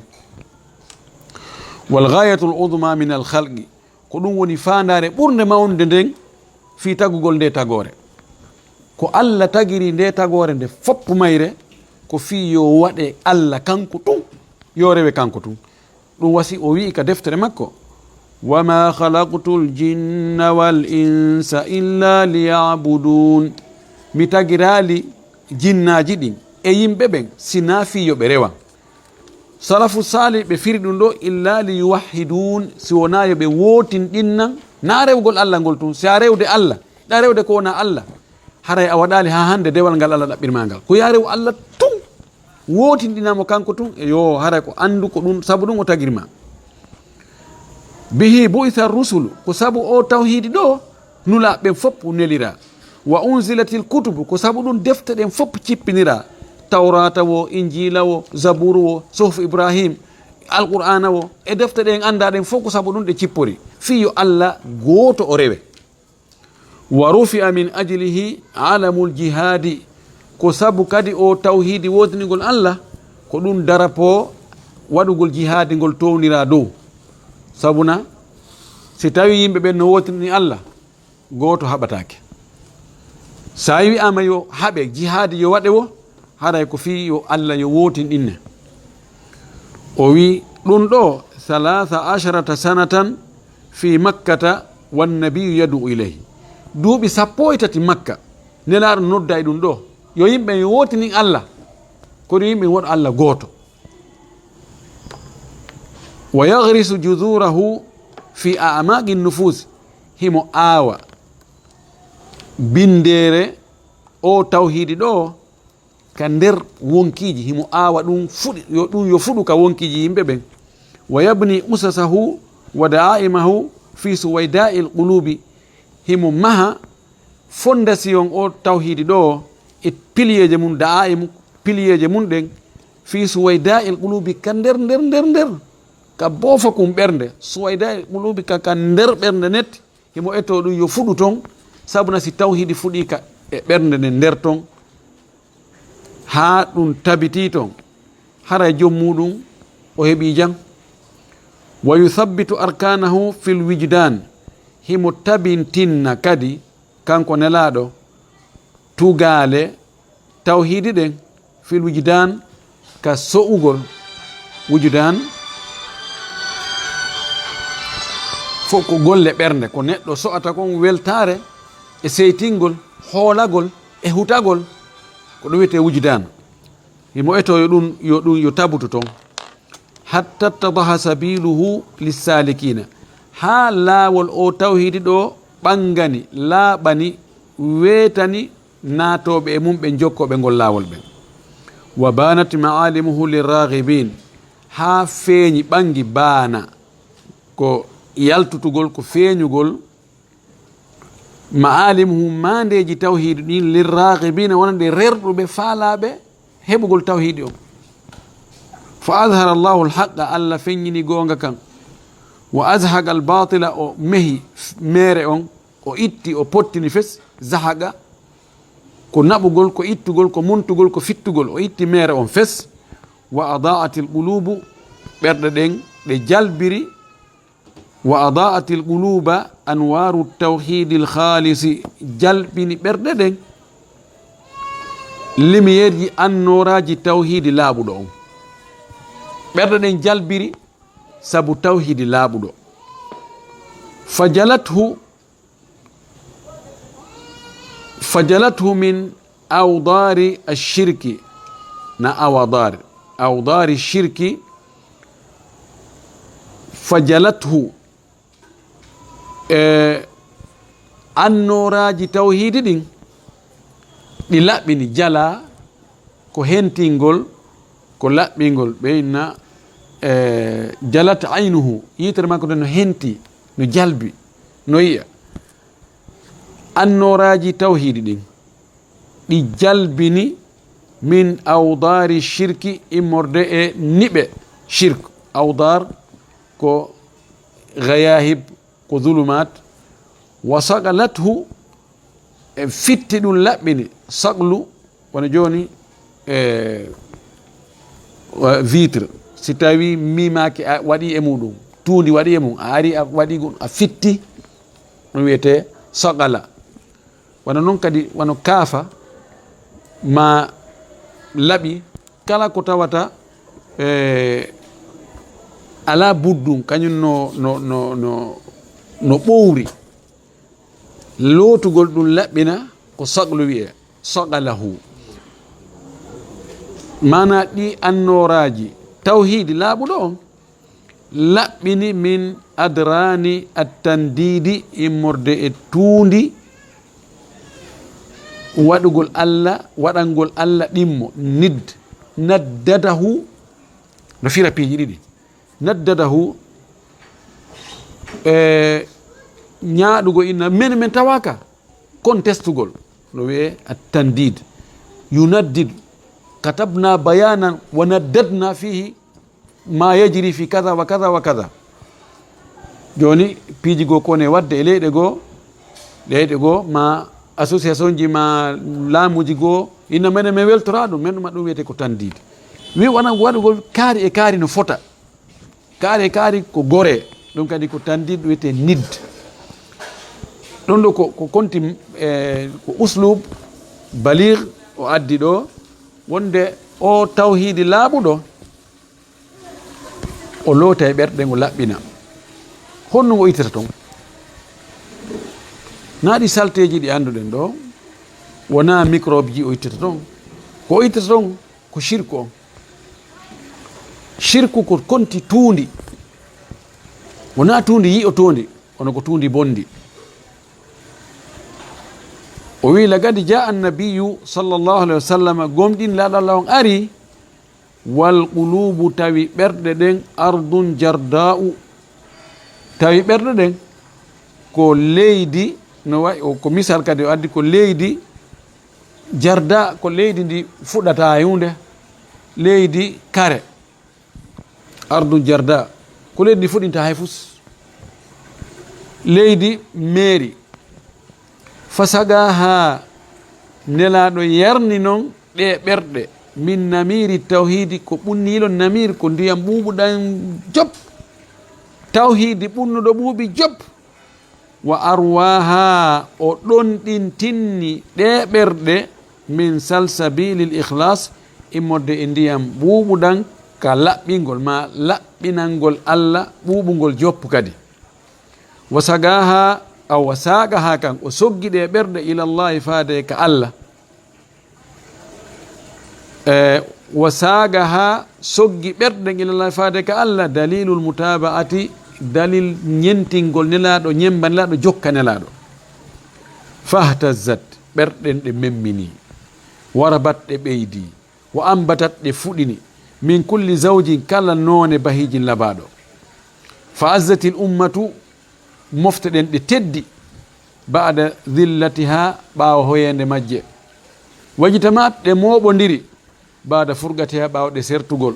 Wal ghaayatul uzma minal khalqi. Ko ɗum woni faandaare ɓurnde mawnde nden fii tagugol nde tagoore. Ko Allah tagiri nde tagoore nde foppu mayre, ko fii yo waɗe Allah kanko tun. yo rewe kanko tun. Ɗum wasi o wi'i ka deftere makko, "Wa ma khalaqtul jinna wal insa illa liya'budun." Mi tagiraali jinnaaji ɗin e yimɓe ɓen, si naa fii yo ɓe rewan. Salafu saalih ɓe firi ɗum ɗo, "Illa li yuwahhidun", si wonaa yo ɓe wootinɗinnan, naa rewgol Allah ngol tun. Si a rewde Allah, ɗa rewde ko wonaa Allah, haray a waɗaali haa hannde dewal ngal Allah ɗaɓɓirmaa ngal. Ko yo a rew Allah tun, wootinɗinaa mo kanko tun, e yo haray ko anndu ko ɗum, sabu ɗum o tagirmaa. Bihi bu'itha rusulu, ko sabu o tawhiidi ɗo, nulaaɓe ɓen fof neliraa. Wa unzilatil kutubu, ko sabu ɗum defte ɗen fof cippiniraa. Tawraata wo, Injiila wo, Zabuuru wo, Suhuf Ibrahim, Alqur'aana wo, e defte ɗen anndaa ɗen fof ko sabu ɗum ɗe cippori. Fii yo Allah gooto o rewe. Wa rufi'a min ajlihi alamul jihaadi, ko sabu kadi o tawhiidi wootinigol Allah, ko ɗum darapo waɗugol jihaadi ngol towniraa dow. Sabuna, si tawi yimɓe ɓen no wootini Allah, gooto haɓataake. Sa wi'aama yo haɓe, jihaadi yo waɗe wo, haray ko fii yo Allah yo wootinɗinne. O wi ɗum ɗo, "Thalatha asharata sanatan fi Makkata wan nabiyyu yad'u ilayhi." Duuɓi sappo e tati Makka, Nelaaɗo nodda e ɗum ɗo, yo yimɓe yo wootinin Allah, kono yimɓe waɗa Allah gooto. "Wa yaghrisu judhurahu fi a'maqi nufus." Himo aawa bindeere o tawhiidi ɗo ka nder wonkiiji, himo aawa ɗum fuɗi, yo ɗum yo fuɗu ka wonkiiji yimɓe ɓen. "Wa yabni usasahu wa da'aimahu fi suwayda'il qulubi." Himo maha fondasiyon o tawhiidi ɗo e piliyeeje mum, da'aimu, piliyeeje mum ɗen, fi suwayda'il qulubi, ka nder, nder, nder, nder, ka boofa kun ɓernde, suwayda'il qulubi, ka, ka nder ɓernde net, himo etoo ɗum yo fuɗu ton, sabuna si tawhiidi fuɗii ka e ɓernde nden nder ton, haa ɗum tabitii ton, haray jom muuɗum o heɓii jam. "Wa yuthabbitu arkanahu fil wijdan." Himo tabintinna kadi, kanko Nelaaɗo, tugaale tawhiidi ɗen, fil wijdan, ka so'ugol. Wujdan, fof ko golle ɓernde, ko neɗɗo so'ata kon weltaare e seytingol, hoolagol, e hutagol, ko ɗum wiyetee wujdan. Himo etoo yo ɗum, yo ɗum, yo tabutu ton. "Hatta tadaha sabiluhu lissalikina." Haa laawol o tawhiidi ɗo ɓangani, laaɓani, weetani naatooɓe e mum ɓen, jokkooɓe ngol laawol ɓen. "Wa banat ma'alimuhu lirraghibin." Haa feeñi, ɓangi, baana, ko yaltutugol, ko feeñugol, ma'alimuhu, maandeeji tawhiidi ɗin, lirraghibina, wonande rerɗuɓe, faalaaɓe heɓugol tawhiidi on. "Fa azhara Allahu al-haqqa", Allah feññini goonga kan. "Wa azhaqa al-batila", o mehi meere on, o itti, o pottini fes, zahaqa, ko naɓugol, ko ittugol, ko muntugol, ko fittugol, o itti meere on fes. "Wa ada'at al-qulubu", ɓerɗe ɗen ɗe jalbiri, "wa ada'at al-quluba anwaru tawhidil khalisi", jalbini ɓerɗe ɗen lumièreji, annooraaji tawhiidi laaɓuɗo on. Ɓerɗe ɗen jalbiri sabu tawhiidi laaɓuɗo. "Fajalathu, fajalathu min awdari ashirki", na awadar, awdari shirki, "fajalathu", e annooraaji tawhiidi ɗin, ɗi laɓɓini, jala, ko hentingol, ko laɓɓingol, ɓe inna, e, "jalat aynuhu", yitere makko nden no henti, no jalbi, no yi'a. Annooraaji tawhiidi ɗin, ɗi jalbini min awdaari shirki, immorde e niɓe shirk. Awdaar ko gayahib, ko zulumaat. "Wa saqalathu", e fitti ɗum laɓɓini, saqlu, wano jooni, e, wa-, vitre. Si tawi miimaaki a waɗi e muɗum, tuundi waɗi e mum, a ari a waɗi ɗum, a fitti, ɗum wiyetee saqala. Wano non kadi, wano kaafa ma laɓi, kala ko tawata, e, Alaa buddun, kañun no, no, no, no, no ɓowri. Lootugol ɗun laɓɓina ko saqlu wi'ee, saqalahu. Maanaa ɗii annooraaji tawhiidi laaɓuɗo on, laɓɓini min adraani at-tandiidi, immorde e tuundi waɗugol Alla, waɗangol Alla ɗimmo, nidd, naddadahu, no fira piiji ɗiɗi. Naddadahu, e ñaaɗugol inna men, men tawaaka, kon testugol, no wi'ee at-tandiid. Yunaddid, katabna bayanan wa naddadna fihi ma yajri fi kaza wa kaza wa kaza. Jooni, piiji goo ko ne waɗde e leyɗe goo, leyɗe goo, ma association ji, ma laamuuji goo, inna menen men weltoraa ɗum, men ɗuma ɗum wiyetee ko tandiid. Wi wona waɗugol kaari e kaari no fota. Kaari e kaari ko goree, ɗum kadi ko tandiid, ɗum wiyetee nidd. Ɗum ɗo ko, ko konti, e, ko uslub baliig o addi ɗo, wonde o tawhiidi laaɓuɗo, o loota e ɓerɗe, ngo laɓɓina. Honno ngo ittata ton? Naa ɗi salteeji ɗi annduɗen ɗo, wonaa microbe ji o ittata ton. Ko o ittata ton ko shirku on. Shirku ko konti tuundi. Wonaa tuundi yi'otoondi, kono ko tuundi bonndi. O wi'i, "Laqad jaa an-nabiyyu sallallahu alayhi wa sallam", gomɗin laaɗo Alla on ari, "wal quluubu", tawi ɓerɗe ɗen, "ardun jardaa'u", tawi ɓerɗe ɗen ko leydi, no wayi, o, ko misal kadi o addi, ko leydi jarda, ko leydi ndi fuɗataa e huunde, leydi kare. Ardun jarda, ko leydi ndi fuɗinta hay fus. Leydi meeri. Fasagaha, Nelaaɗo yarni non ɗe ɓerɗe, min namiiri tawhiidi, ko ɓunniilo namiir, ko ndiyam ɓuuɓuɗam jop. Tawhiidi ɓunnuɗo ɓuuɓi jop. Wa arwaha, o ɗonɗintinni ɗe ɓerɗe, min salsabilil ikhlas, immorde e ndiyam ɓuuɓuɗam ka laɓɓingol, ma laɓɓinangol Alla ɓuuɓungol joppu kadi. Wa sagaha, aw wa sagaha kan, o soggi ɗe ɓerɗe ilallahi, faade ka Alla. E, wa sagaha, soggi ɓerɗe ilallahi, faade ka Alla, dalilul mutaba'ati, dalil ñentingol Nelaaɗo, ñemba Nelaaɗo, jokka Nelaaɗo. Fahtazzat, ɓerɗen ɗe memmini, warabat, ɗe ɓeydi, wa ambatat, ɗe fuɗini, min kulli zawjin, kala noone bahiijin labaaɗo. Fa azzatil ummatu, mofte ɗen ɗe teddi, ba'da dhillatiha, ɓaawo hoyeende majje. Wajtama'at, ɗe mooɓondiri, ba'da furqatiha, ɓaawo ɗe sertugol.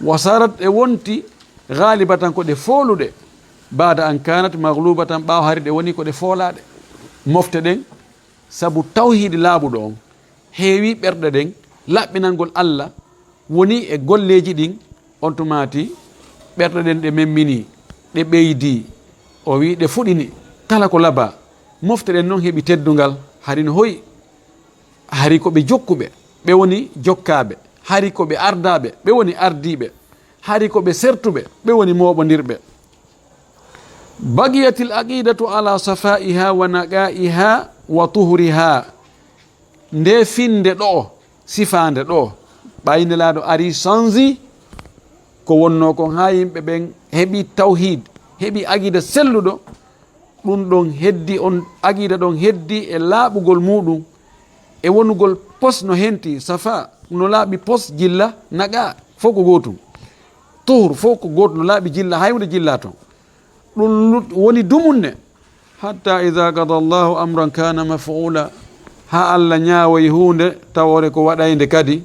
Wa sarat, ɗe wonti, ghalibatan, ko ɗe fooluɗe, ba'da an kanat maghlubatan, ɓaawo hari ɗe woni ko ɗe foolaaɗe. Mofte ɗen, sabu tawhiidi laaɓuɗo on, heewi ɓerɗe ɗen, laɓɓinangol Alla woni e golleeji ɗin, on tumaati ɓerɗe ɗen ɗe memmini, ɗe ɓeydi, o wi'i ɗe fuɗini, kala ko labaa. Mofte ɗen non heɓi teddungal, hari no hoyi, hari ko ɓe jokkuɓe, ɓe woni jokkaaɓe, hari ko ɓe ardaaɓe, ɓe woni ardiiɓe, hari ko ɓe sertuɓe, ɓe woni mooɓondirɓe. Baqiyatil aqidatu ala safaiha wa naqaiha wa tuhuriha. Nde finnde ɗo'o, sifaande ɗo'o, ɓay Nelaaɗo ari sanzi ko wonnoo kon, haa yimɓe ɓen heɓi tawhiid, heɓi aqida selluɗo, ɗun ɗon heddi, on aqida ɗon heddi e laaɓugol muuɗum, e wonugol pos no henti, safa, no laaɓi pos, jilla, naqa, fof ko gootum. Tuhur, fof ko gootum, no laaɓi jilla, hay huunde jillaa ton. Ɗum lut-, woni dumunne. Hatta idha qada Allahu amran kana maf'ula. Haa Allah ñaawoyi huunde, tawoore ko waɗaynde kadi.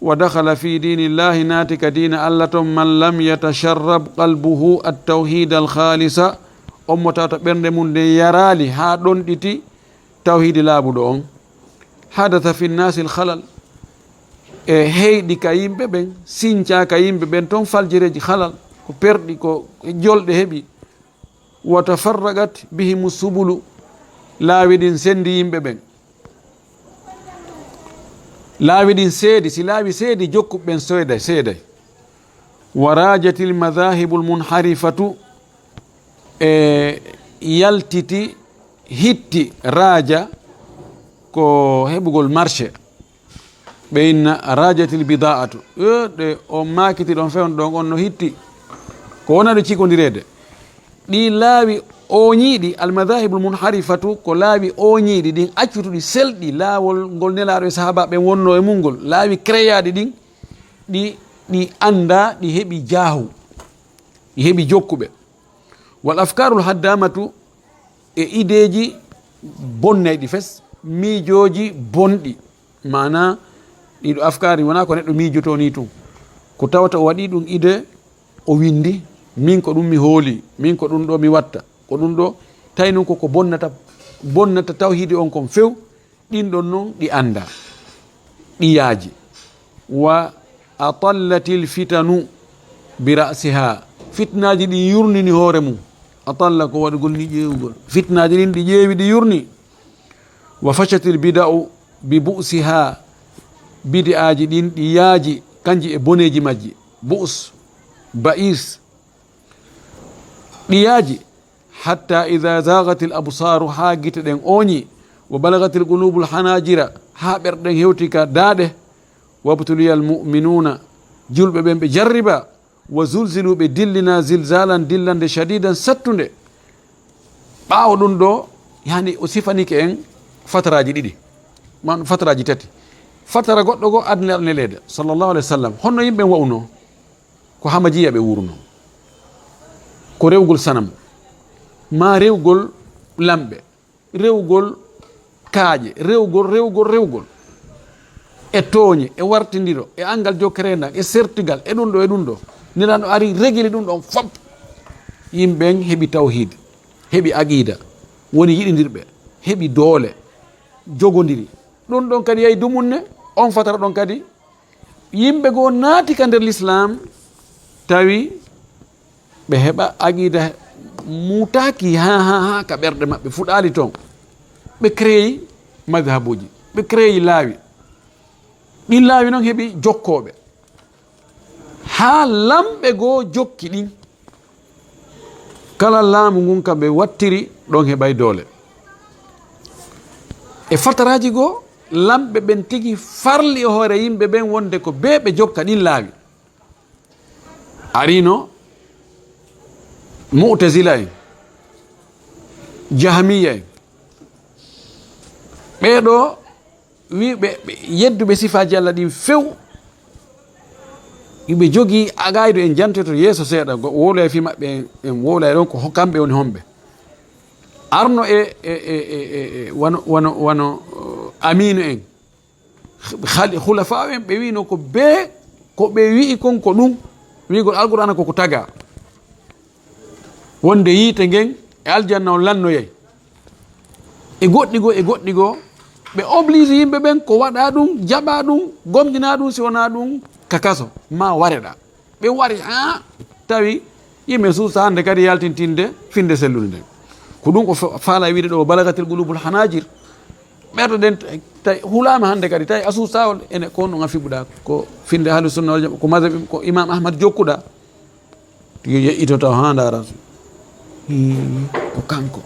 Wa dakhala fi dinillahi, naati ka diina Allah ton, man lam yatasharrab qalbuhu at-tawhid al-khalisa, on mo tawata ɓernde mum nden yaraali haa ɗonɗiti tawhiidi laaɓuɗo on. Hadatha fi nnasi al-khalal, e heyɗi ka yimɓe ɓen, sinca ka yimɓe ɓen ton faljereeji khalal, ko perɗi, ko jolɗe heɓi. Wa tafarraqat bihimu subulu, laawi ɗin sendi yimɓe ɓen. Laawi ɗin seedi, si laawi seedi, jokkuɓe ɓen seeday, seeday. Wa rajatil madahibul munharifatu, e yaltiti, hitti, raja ko heɓugol marché. Ɓe inna rajatil bidaatu. E, ɗe o maakiti ɗon fewndo ɗon, on no hitti. Ko wona ɗo cikondireede. Ɗi laawi ooñiiɗi, al madahibul munharifatu, ko laawi ooñiiɗi ɗin, accutuɗi selɗi, laawol ngol Nelaaɗo e sahaabaaɓe wonno e mum ngol, laawi créaaɗi ɗin, ɗi, ɗi anndaa, ɗi heɓi jaahu, ɗi heɓi jokkuɓe. Wal afkaarul haddaamatu, e ideeji bonnayɗi fes, miijooji bonɗi. Maanaa, ɗiɗo afkaari wonaa ko neɗɗo miijotoo nii tun. Ko tawata o waɗii ɗum idée, o winndi, min ko ɗum mi hooli, min ko ɗum ɗo mi watta, ko ɗum ɗo, tawi noon koko bonnata, bonnata tawhiidi on kon few, ɗin ɗon noon ɗi anndaa, ɗi yaaji. Wa atallatil fitanu bi ra'siha, fitnaaji ɗin yurnini hoore mum. Atalla ko waɗugol ni ƴeewugol. Fitnaaji ɗin ɗi ƴeewi, ɗi yurni. Wa fashatil bida'u bi bu'siha, bidi'aaji ɗin ɗi yaaji, kanji e boneeji majji. Bu's, ba'is, ɗi yaaji. Hatta idha zaghatil absaru, haa gite ɗen ooñi. Wa balagatil qulubul hanajira, haa ɓerɗe ɗen hewti ka daaɗe. Wabtuliyal mu'minuna, julɓe ɓen ɓe jarriba. Wa zulzilu, ɓe dillina, zilzalan, dillande, shadidan, sattunde. Ɓaawo ɗum ɗo, yani o sifanike en fataraaji ɗiɗi, man fataraaji tati. Fatara goɗɗo go adna neleede, sallallahu alaihi wasallam. Honno yimɓe wa'uno? Ko hamajiya ɓe wuruno. Ko rewgol sanam, ma rewgol lamɓe, rewgol kaaƴe, rewgol, rewgol, rewgol. E tooñe, e wartindiro, e angal jokkerendan, e sertigal, e ɗum ɗo, e ɗum ɗo. Nelaaɗo ari regili ɗum ɗon fop. Yimɓe ɓen heɓi tawhid, heɓi aqida, woni yiɗindirɓe, heɓi doole, jogondiri. Ɗum ɗon kadi yahi dumunne, on fatara ɗon kadi. Yimɓe goo naati ka nder Lislaam, tawi ɓe heɓa aqida mutaaki haa, haa, haa ka ɓerɗe maɓɓe fuɗaali toon. Ɓe créeyi madhabuuji, ɓe créeyi laawi. Ɗin laawi noon heɓi jokkooɓe. Haa lamɓe goo jokki ɗin. Kala laamu ngun ka ɓe wattiri, ɗon heɓay doole. E fataraaji goo, lamɓe ɓen tigi farli e hoore yimɓe ɓen wonde ko bee ɓe jokka ɗin laawi. Arino Mu'tazila en, Jahmiya en, ɓee ɗoo wi ɓe, ɓe yedduɓe sifaaji Allah ɗin few, ɓe jogii aqaidu, en jantoto yeeso seeɗa, go-, wowlay fii maɓɓe, en, en wowlay ɗon ko ho-, kamɓe woni homɓe. Arno e, e, e, e, e, e, wano, wano, wano, uh, Aminu en, Khali-, khulafa'u en, ɓe wi'no ko bee ko ɓe wi'i kon ko ɗum, wi'gol Alqur'aana ko ko tagaa. Wonde yiite ngen e aljanna on lannoyay. E goɗɗi goo, e goɗɗi goo, ɓe oblige yimɓe ɓen ko waɗaa ɗum, jaɓaa ɗum, gomɗinaa ɗum, si wonaa ɗum ka kaso, maa wareɗaa. Ɓe wari haa tawi yimɓe suusa hannde kadi yaltintinde finde sellunde nden. Ko ɗum o fa-, faala e wiide ɗo, balagatil qulubul hanajir. Ɓerɗe ɗen t-, tawi hulaama hannde kadi, tawi a suusa on, ene ko on ɗon a fiɓuɗaa, ko finde Ahlu Sunna wal Jamaa, ko mazhab, ko Imam Ahmad jokkuɗaa. Yo yeƴƴitoto haa ndaara. Hii, ko kanko.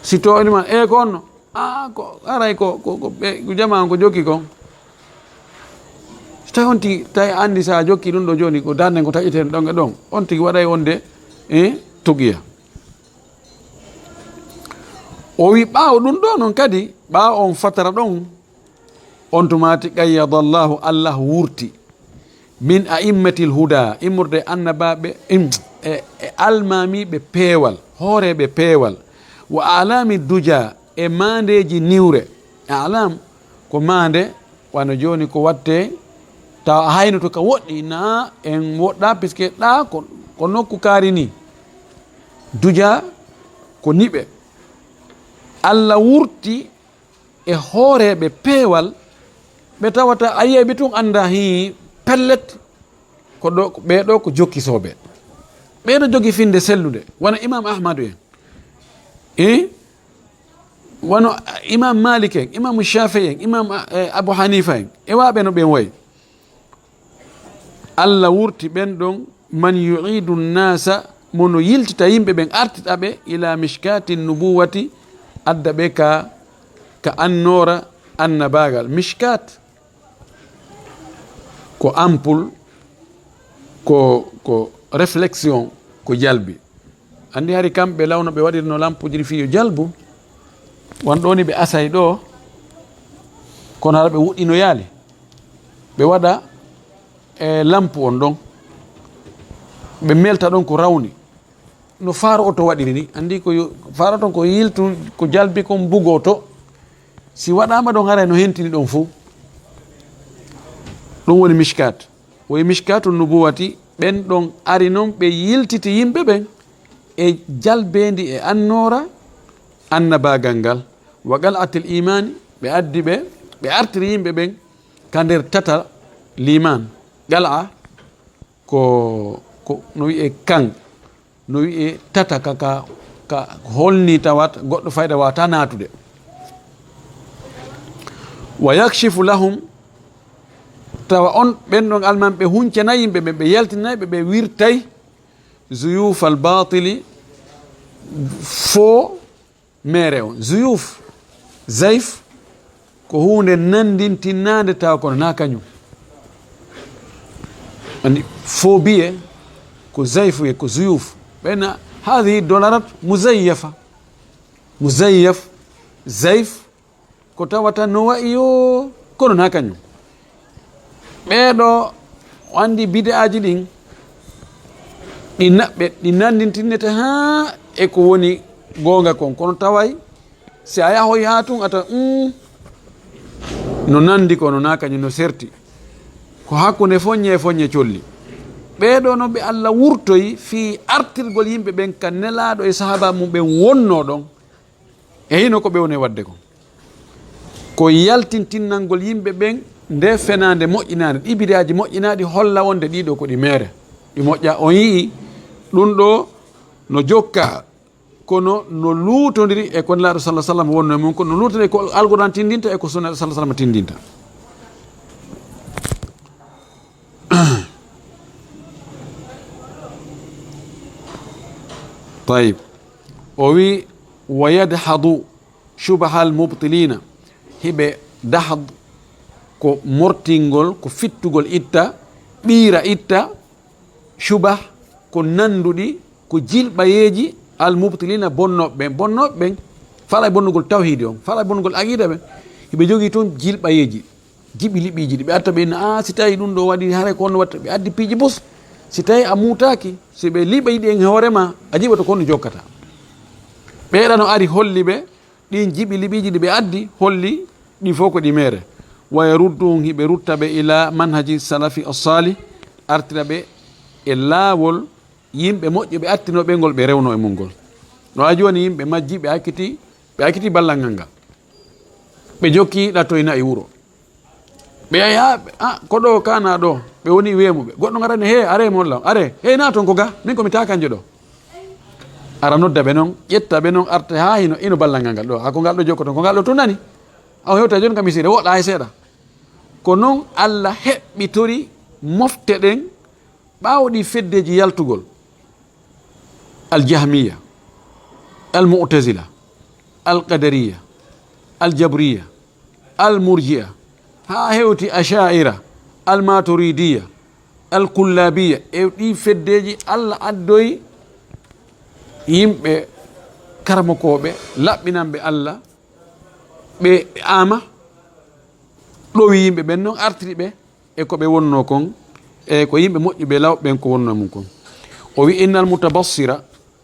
Si to on ma, e ko on no? Ah, ko aray ko, ko, ko ɓe, ko jamaa on ko jokki kon. So tawi on tigi, tawi anndi so a jokki ɗum ɗo jooni, ko darnde ko taƴeten ɗon e ɗon. On tigi waɗay wonde, eh, tuqiya. O wi ɓaawo ɗum ɗo noon kadi, ɓaawo on fatara ɗon, on tumaati qayyadallahu, Allah wurti. Min a'immatil huda, immorde annabaaɓe, im-, e, e almaamiiɓe peewal, hooreeɓe peewal, wa a'lami duja, e maandeeji niwre. A'lam ko maande, wano jooni ko watte, tawa a haynoto ka woɗɗi, na en woɗɗa, puisque ɗa ko, ko nokku kaari ni. Duja ko niɓe. Allah wurti e hooreeɓe peewal, ɓe tawata a yi'ay ɓe tun annda hii pellet, ko ɗo, ko ɓee ɗo ko jokkisooɓe. Ɓee ɗo jogi finde sellunde, wano Imam Ahmadu en. Eh? Wano Imam Malik en, Imam Shafi'i en, Imam, eh, Abu Hanifa en. E waaɓe no ɓen wayi. Allah wurti ɓen ɗon, man yu'idu nnasa, mo no yiltita yimɓe ɓen, artita ɓe, ila mishkati nubuwati, adda ɓe ka, ka annoora annabaagal. Mishkat ko ampoule, ko, ko réflexion, ko jalbi. Anndi hari kamɓe lawno ɓe waɗirno lampuuji ɗi fii yo jalbu, wan ɗoo ni ɓe asay ɗoo, kono hara ɓe wuɗɗinoyaali. Ɓe waɗa e lampu on ɗon, ɓe melta ɗon ko rawni. No faaro oto waɗiri ni, anndi ko yo-, faaro ton ko yiltu, ko jalbi kon bugoo to. Si waɗaama ɗon haray no hentini ɗon fuu. Ɗum woni mishkat. Woy mishkatu nubuwati, ɓen ɗon ari non ɓe yiltiti yimɓe ɓen e jalbeendi e annoora annabaagal ngal. Wa qal'atil imaani, ɓe addi ɓe, ɓe artiri yimɓe ɓen ka nder tata liimaan. Qal'a ko, ko no wi'e kan, no wi'e tata ka, ka, ka holni tawat goɗɗo fayda wata naatude. Wa yakshifu lahum, tawa on ɓen ɗon alman ɓe huncanay yimɓe ɓen, ɓe yaltinay ɓe, ɓe wirtay zuyufal batili, fo mere on. Zuyuf, zayf, ko huunde nanndintinnaande tawa kono na kañum. Anndi, fo biye ko zayf e ko zuyuf. Ɓen, hadihi dolarat muzayyafa. Muzayyaf, zayf, ko tawata no wa'i yo, kono na kañum. Ɓeeɗo, o anndi bid'aaji ɗin, ɗi naɓɓe, ɗi nanndintinnete haa e ko woni goonga kon. Kono taway, si a yahoy haa tun, a tawa, mm, no nanndi kono na kañum, no serti. Ko hakkunde foññe e foññe colli. Ɓeeɗo no ɓe Allah wurtoyi fii artirgol yimɓe ɓen ka Nelaaɗo e sahaaba mum ɓen wonnoo ɗon. E hino ko ɓe woni e waɗde kon. Ko yaltintinnangol yimɓe ɓen nde fenaande moƴƴinaande, ɗi bid'aaji moƴƴinaaɗi, holla wonde ɗiɗo ko ɗi meere. Ɗi moƴƴa, on yi'i ɗum ɗo no jokka, kono no luutondiri e ko Nelaaɗo sallallahu alaihi wasallam wonno e mum, kono no luutondiri e ko Alquran tindinta e ko Sunna sallallahu alaihi wasallam tindinta. Tayib. O wi, "Wa yadhadu shubahal mubtilina." Hiɓe dahd ko mortingol, ko fittugol itta, ɓiira itta, shubah ko nanduɗi, ko jilɓayeeji al mubtilina bonnooɓe ɓen. Bonnooɓe ɓen, faala e bonnugol tawhiidi on, faala e bonnugol aqiida ɓen, hiɓe jogii toon jilɓayeeji. Jiɓi liɓiiji ɗi ɓe atta ɓe inna, "Ah, si tawi ɗum ɗo waɗi, haray ko honno watta?" Ɓe addi piiji bus. Si tawi a muutaaki, si ɓe liɓa yiɗi en hoore ma, a jiɓoto ko honno jokkata. Ɓeeɗa no ari holli ɓe, ɗin jiɓi liɓiiji ɗi ɓe addi, holli ɗi fof ko ɗi meere. Wa yarudduhum, hiɓe rutta ɓe ila manhaji salafi as-salih, artira ɓe e laawol yimɓe moƴƴuɓe attinooɓe ngol ɓe rewno e mum ngol. No a jooni yimɓe majji, ɓe akkiti, ɓe akkiti ballal ngal ngal. Ɓe jokki ɗattoy na'i wuro. Ɓe yahi haa, ɓe, "Ah, ko ɗo kana ɗo?" Ɓe woni weemuɓe. Goɗɗo ngarani, "He, are mo Allah, are. He, na toon ko ga? Min ko mi takanjo ɗo." Ara nodda ɓe noon, ƴetta ɓe noon, arta haa hino, ino ballal ngal ngal ɗo. Haa ko ngal ɗo jokkoton, ko ngal ɗo tun nani? Aw hewta jooni kam misire, woɗɗa hay seeɗa. Ko noon Allah heɓɓitori mofte ɗen ɓaawo ɗi feddeeji yaltugol. Al Jahmiya, al Mu'tazila, al Qadariya, al Jabriya, al Murji'a, haa hewti Asha'ira, al Maturidiya, al Kullabiya, e ɗi feddeeji Allah addoyi yimɓe karamokooɓe, laɓɓinanɓe Allah, ɓe ama, ɗowi yimɓe ɓen noon, artiri ɓe e ko ɓe wonnoo kon, e ko yimɓe moƴƴuɓe lawɓe ɓen ko wonnoo mum kon. O wi, "Innal mutabassira,"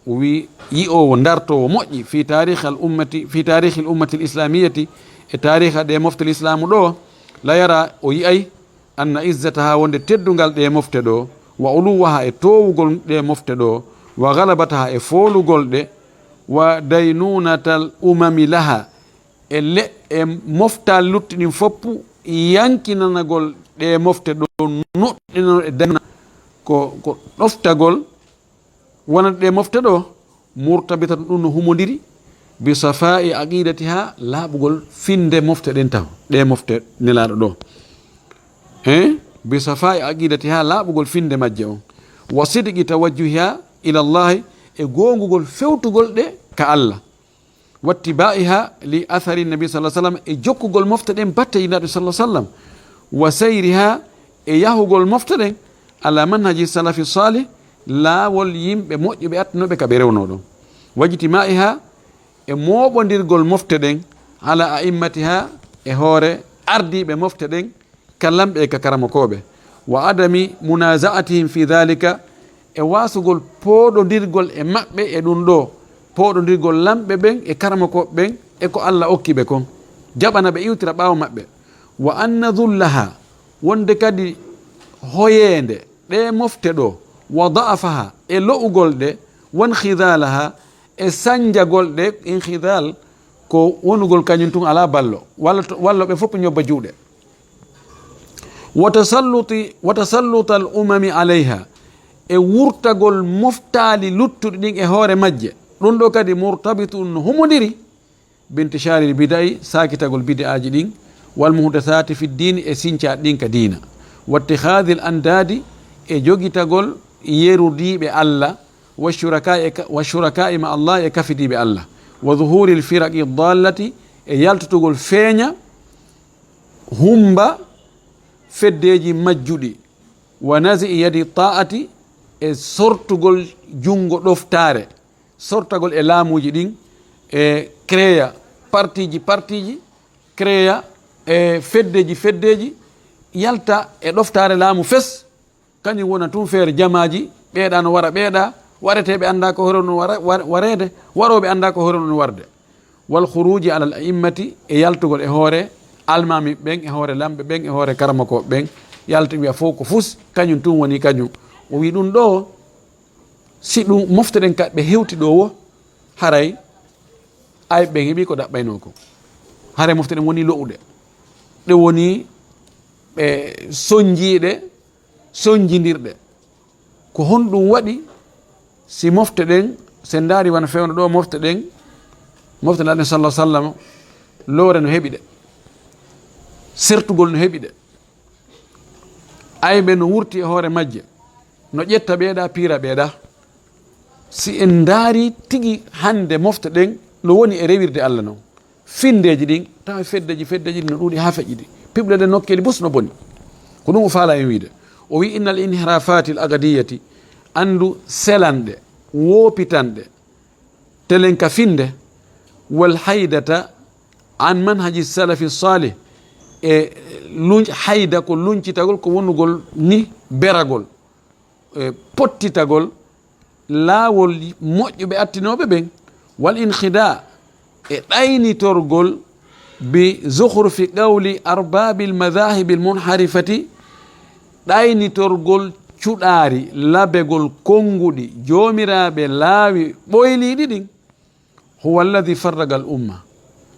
o wi, "Yi'oowo, ndartoowo moƴƴi, fi taarikhi al ummati, fi taarikhi al ummati al islamiyati," e taariha ɗe mofte lislaamu ɗo, "la yara," o yi'ay, "anna izzataha," wonde teddungal ɗe mofte ɗo, "wa uluwaha," e toowugol ɗe mofte ɗo, "wa galabataha," e foolugol ɗe, "wa daynunatal umami laha," e le-, e moftaali lutti ɗin fof, yankinanagol ɗe mofte ɗo, nuɗɗinano e dayna, ko, ko ɗoftagol wonande ɗe mofte ɗo, murtabitatu, ɗum no humondiri, bi safaa'i aqidatiha, laaɓugol finde mofte ɗen taw, ɗe mofte Nelaaɗo ɗo. Hein? bi safaa'i aqidatiha, laaɓugol finde majje on, wa sidqi tawajjuhiha ila Allahi, e goongugol fewtugol ɗe ka Allah, wattiba'iha li athari nabi sallallahu alaihi wasallam, e jokkugol mofte ɗen batteji Nabi sallallahu alaihi wasallam, wa sayriha, e yahugol mofte ɗen ala manhaji salafi salih, laawol yimɓe moƴƴuɓe attinooɓe ka ɓe rewno ɗon, wajtima'iha, e mooɓondirgol mofte ɗen ala a'immatiha, e hoore ardiiɓe mofte ɗen, ka lamɓe e ka karamokooɓe, wa adami munaza'atihim fi dhalika, e waasugol pooɗondirgol e maɓɓe e ɗum ɗoo, pooɗondirgol lamɓe ɓen e karamokooɓe ɓen e ko Allah okki ɓe kon, jaɓana ɓe iwtira ɓaawo maɓɓe, wa anna dhullaha, wonde kadi hoyeende ɗe mofte ɗoo, wa da'afaha, e lo'ugol ɗe, wa inkhidhalaha, e sanjagol ɗe, inkhidhal ko wonugol kañum tun alaa ballo, walla to, wallo ɓe fof ñobba juuɗe. Wa tasalluti, wa tasallutal umami alayha, e wurtagol moftaali luttuɗi ɗin e hoore majje. Ɗum ɗoo kadi murtabitun no humondiri bi intisharil bida'i, saakitagol bid'aaji ɗin, wal muhdathati fi diini, e sincaaɗi ɗin ka diina, wa ittikhadhil andadi, e jogitagol yerudiiɓe Allah, wa shuraka'i, e ka-, wa shuraka'i ma Allah, e kafidiiɓe Allah, wa dhuhuril firaqi dallati, e yaltutugol feeña, humba feddeeji majjuɗi, wa nazi'i yadi ta'ati, e sortugol junngo ɗoftaare, sortagol e laamuuji ɗin, e créer partiji partiji, créer e feddeji feddeji, yalta e ɗoftaare laamu fes, kañum wona tun feere jamaaji, ɓeeɗa no wara ɓeeɗa, wareteeɓe annda ko hore no wara-, war-, wareede, warooɓe annda ko hore no warde. Wal khuruji alal a'immati, e yaltugol e hoore almaami ɓen, e hoore lamɓe ɓen, e hoore karamokooɓe ɓen, yalta wiya fof ko fus, kañum tun woni kañum. O wi ɗum ɗoo, si ɗum mofte ɗen ka ɓe hewti ɗoo wo, haray ayɓe ɓen heɓi ko ɗaɓɓaynoo ko. Haray mofte ɗen woni lo'uɗe. Ɗe woni ɓe sonjiiɗe, sonjindirɗe. Ko honɗum waɗi si mofte ɗen, si en ndaari wano fewndo ɗoo mofte ɗen, mofte Nulaaɗo sallallahu alaihi wasallam, loore no heɓi ɗe, sertugol no heɓi ɗe, ayɓe no wurti e hoore majje, no ƴetta ɓeeɗa, piira ɓeeɗa. Si en ndaari tigi hannde mofte ɗen no woni e rewirde Allah non, finndeeji ɗin, tawa feddeji, feddeji ɗin no ɗuuɗi haa feƴƴidi. Piɓle ɗen nokkeeli bus no boni. Ko ɗum o faala en wiide. O wi, "Innal inhirafati al aqdiyati", anndu selanɗe, woopitanɗe, telen ka finnde, wal haydata an manhaji salafi salih, e lunc-, hayda ko luncitagol, ko wonugol ni beragol, e pottitagol laawol moƴƴuɓe attinooɓe ɓen, wal inkhida, e ɗaynitorgol bi zukhrufi qawli arbabil madhahibil munharifati, ɗaynitorgol cuɗaari labegol konnguɗi joomiraaɓe laawi ɓoyliiɗi ɗin. Huwa alladhi farraga al umma.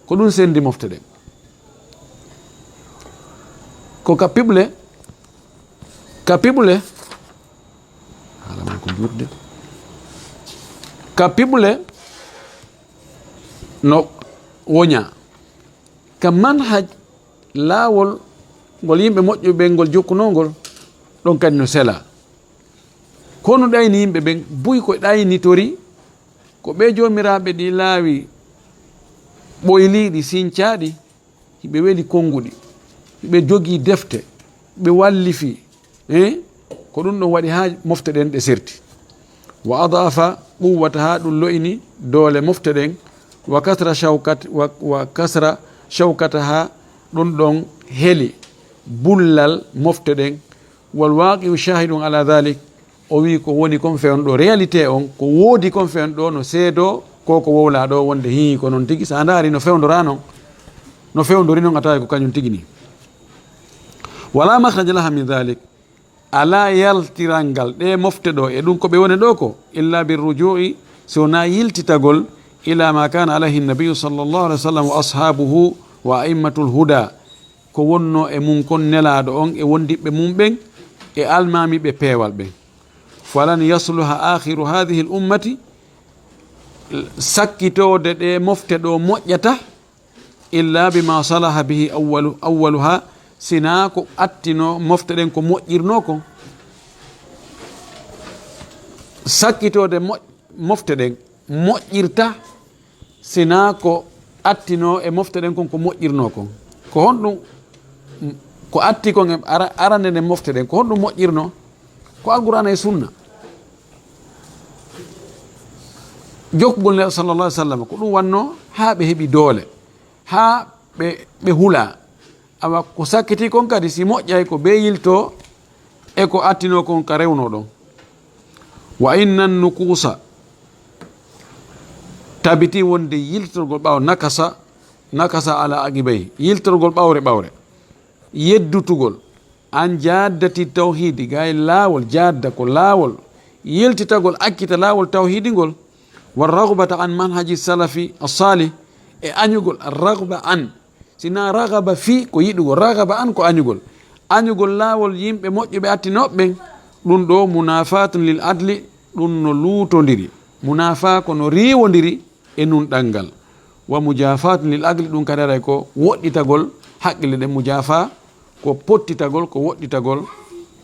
Ko ɗum sendi mofte ɗen. Ko ka piɓle, ka piɓle, haala man ko juutde. Ka piɓle no woña. Ka manhaj, laawol ngol yimɓe moƴƴuɓe ɓen ngol jokkunoo ngol, ɗon kadi no sela. Kono ɗayni yimɓe ɓen, buy ko ɗaynitori, ko ɓe joomiraaɓe ɗi laawi ɓoyliiɗi, sincaaɗi, hiɓe weli konnguɗi, hiɓe jogii defte, ɓe wallifii, eh? Ko ɗum ɗon waɗi haa mofte ɗen ɗe serti. Wa adafa quwwataha, ɗum lo'ini doole mofte ɗen, wa kasra shawkat-, wa, wa kasra shawkataha, ɗum ɗon heli bullal mofte ɗen. Wal waqi'u shahidun ala dhalik, o wi ko woni kon fewndo ɗo, réalité on, ko woodi kon fewndo ɗo, no seedo ko ko wowla ɗo, wonde hii ko non tigi, sa ndaari no fewndora non, no fewndori non, a tawi ko kañum tigi ni. Wala makhraja laha min dhalik, ala yaltirangal ɗe mofte ɗo e ɗum ko ɓe woni ɗo ko, illa bir ruju'i, so na yiltitagol, ila ma kana alayhi nabiyu sallallahu alaihi wasallam wa ashabuhu wa a'immatul huda, ko wonno e mum kon nelaaɗo on e wondiɓɓe mum ɓen e almaamiɓe peewal ɓen. Falan yasluha akhiru hadhihi al ummati, sakkitoode ɗe mofte ɗo moƴƴata, illa bima salaha bihi awwalu, awwaluha, sinaa ko attinoo mofte ɗen ko moƴƴirnoo kon. Sakkitoode mo-, mofte ɗen moƴƴirta sinaa ko attinoo e mofte ɗen kon ko moƴƴirnoo kon. Ko honɗum ko atti kon e ara-, arande nden mofte ɗen? Ko honɗum moƴƴirnoo? Ko Alqur'aana e Sunna. Jokkugol Nelaaɗo sallallahu alaihi wasallam, ko ɗum wannoo haa ɓe heɓi doole, haa ɓe, ɓe hulaa. Awa ko sakkiti kon kadi, si moƴƴay, ko bee yiltoo e ko attinoo kon ka rewnoo ɗon. Wa inna nukuusa, tabiti wonde yiltorgol ɓaawo, nakasa, nakasa ala aqibay, yiltorgol ɓawre ɓawre, yeddutugol, an jaaddati tawhiidi, gay laawol, jaadda ko laawol, yiltitagol, accita laawol tawhiidi ngol, wa ragbata an manhaji salafi as-salih, e añugol, ragba an, sinaa ragaba fii ko yiɗugol, ragaba an ko añugol, añugol laawol yimɓe moƴƴuɓe attinooɓe ɓen, ɗum ɗoo munafatun lil adli, ɗum no luutondiri, munafa ko no riiwondiri e nunɗal ngal. Wa mujafatun lil aqli, ɗum kadi haray ko woɗɗitagol haqqille ɗen. Mujafa ko pottitagol, ko woɗɗitagol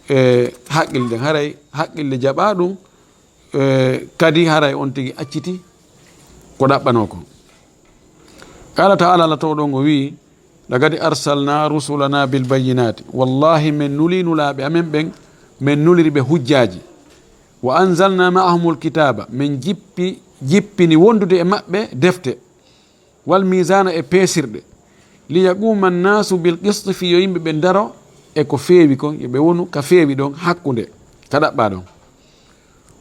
e haqqille ɗen. Haray haqqille jaɓaa ɗum, e, kadi haray on tigi acciti ko ɗaɓɓanoo kon. Qala ta'ala, Allah towɗo on o wi'i, laqad arsalna rusulana bil bayyinati, wallahi men nuli nulaaɓe amen ɓen, men nuliri ɓe hujjaaji. Wa anzalna ma'ahumul kitaba, men jippi, jippini wondude e maɓɓe defte, wal mizana, e peesirɗe, li yaquma annasu bil qisti, fii yo yimɓe ɓe ndaro e ko feewi kon, yo ɓe wonu ka feewi ɗon, hakkunde ka ɗaɓɓaa ɗon.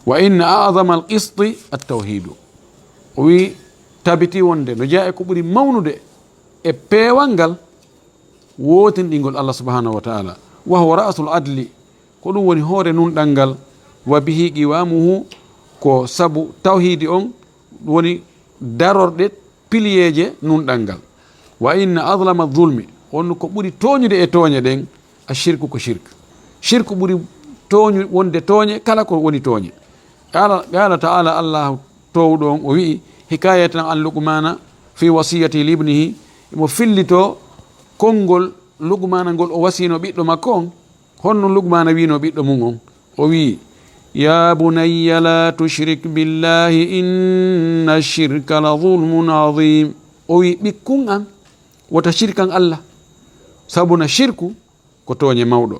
Wa inna a'zama al qisti at tawhidu, o wi'i, tabiti wonde no jeyaa e ko ɓuri mawnude e peewal ngal, wootinɗingol Allah subhanahu wa ta'ala. Wa huwa ra'sul adli, ko ɗum woni hoore nunɗal ngal. Wa bihi qiwamuhu, ko sabu tawhiidi on woni darorɗe, piliyeeje nunɗal ngal. Wa inna azlama zulmi, on ko ɓuri tooñude e tooñe ɗen, ashirku, ko shirk. Shirku ɓuri tooñu-, wonde tooñe, kala ko woni tooñe. Qala, qala ta'ala, Allahu towɗo on o wi'i, hikayatan an Luqmana fi wasiyati li ibnihi, mo fillito konngol Luqmana ngol o wasiyno ɓiɗɗo makko on. Honno Luqmana wi'no ɓiɗɗo mum on? O wi'i, ya bunayya la tushrik billahi inna shirka la zulmun azim. O wi'i, ɓikkun an, wota shirkan Allah, sabuna shirku ko tooñe mawɗo.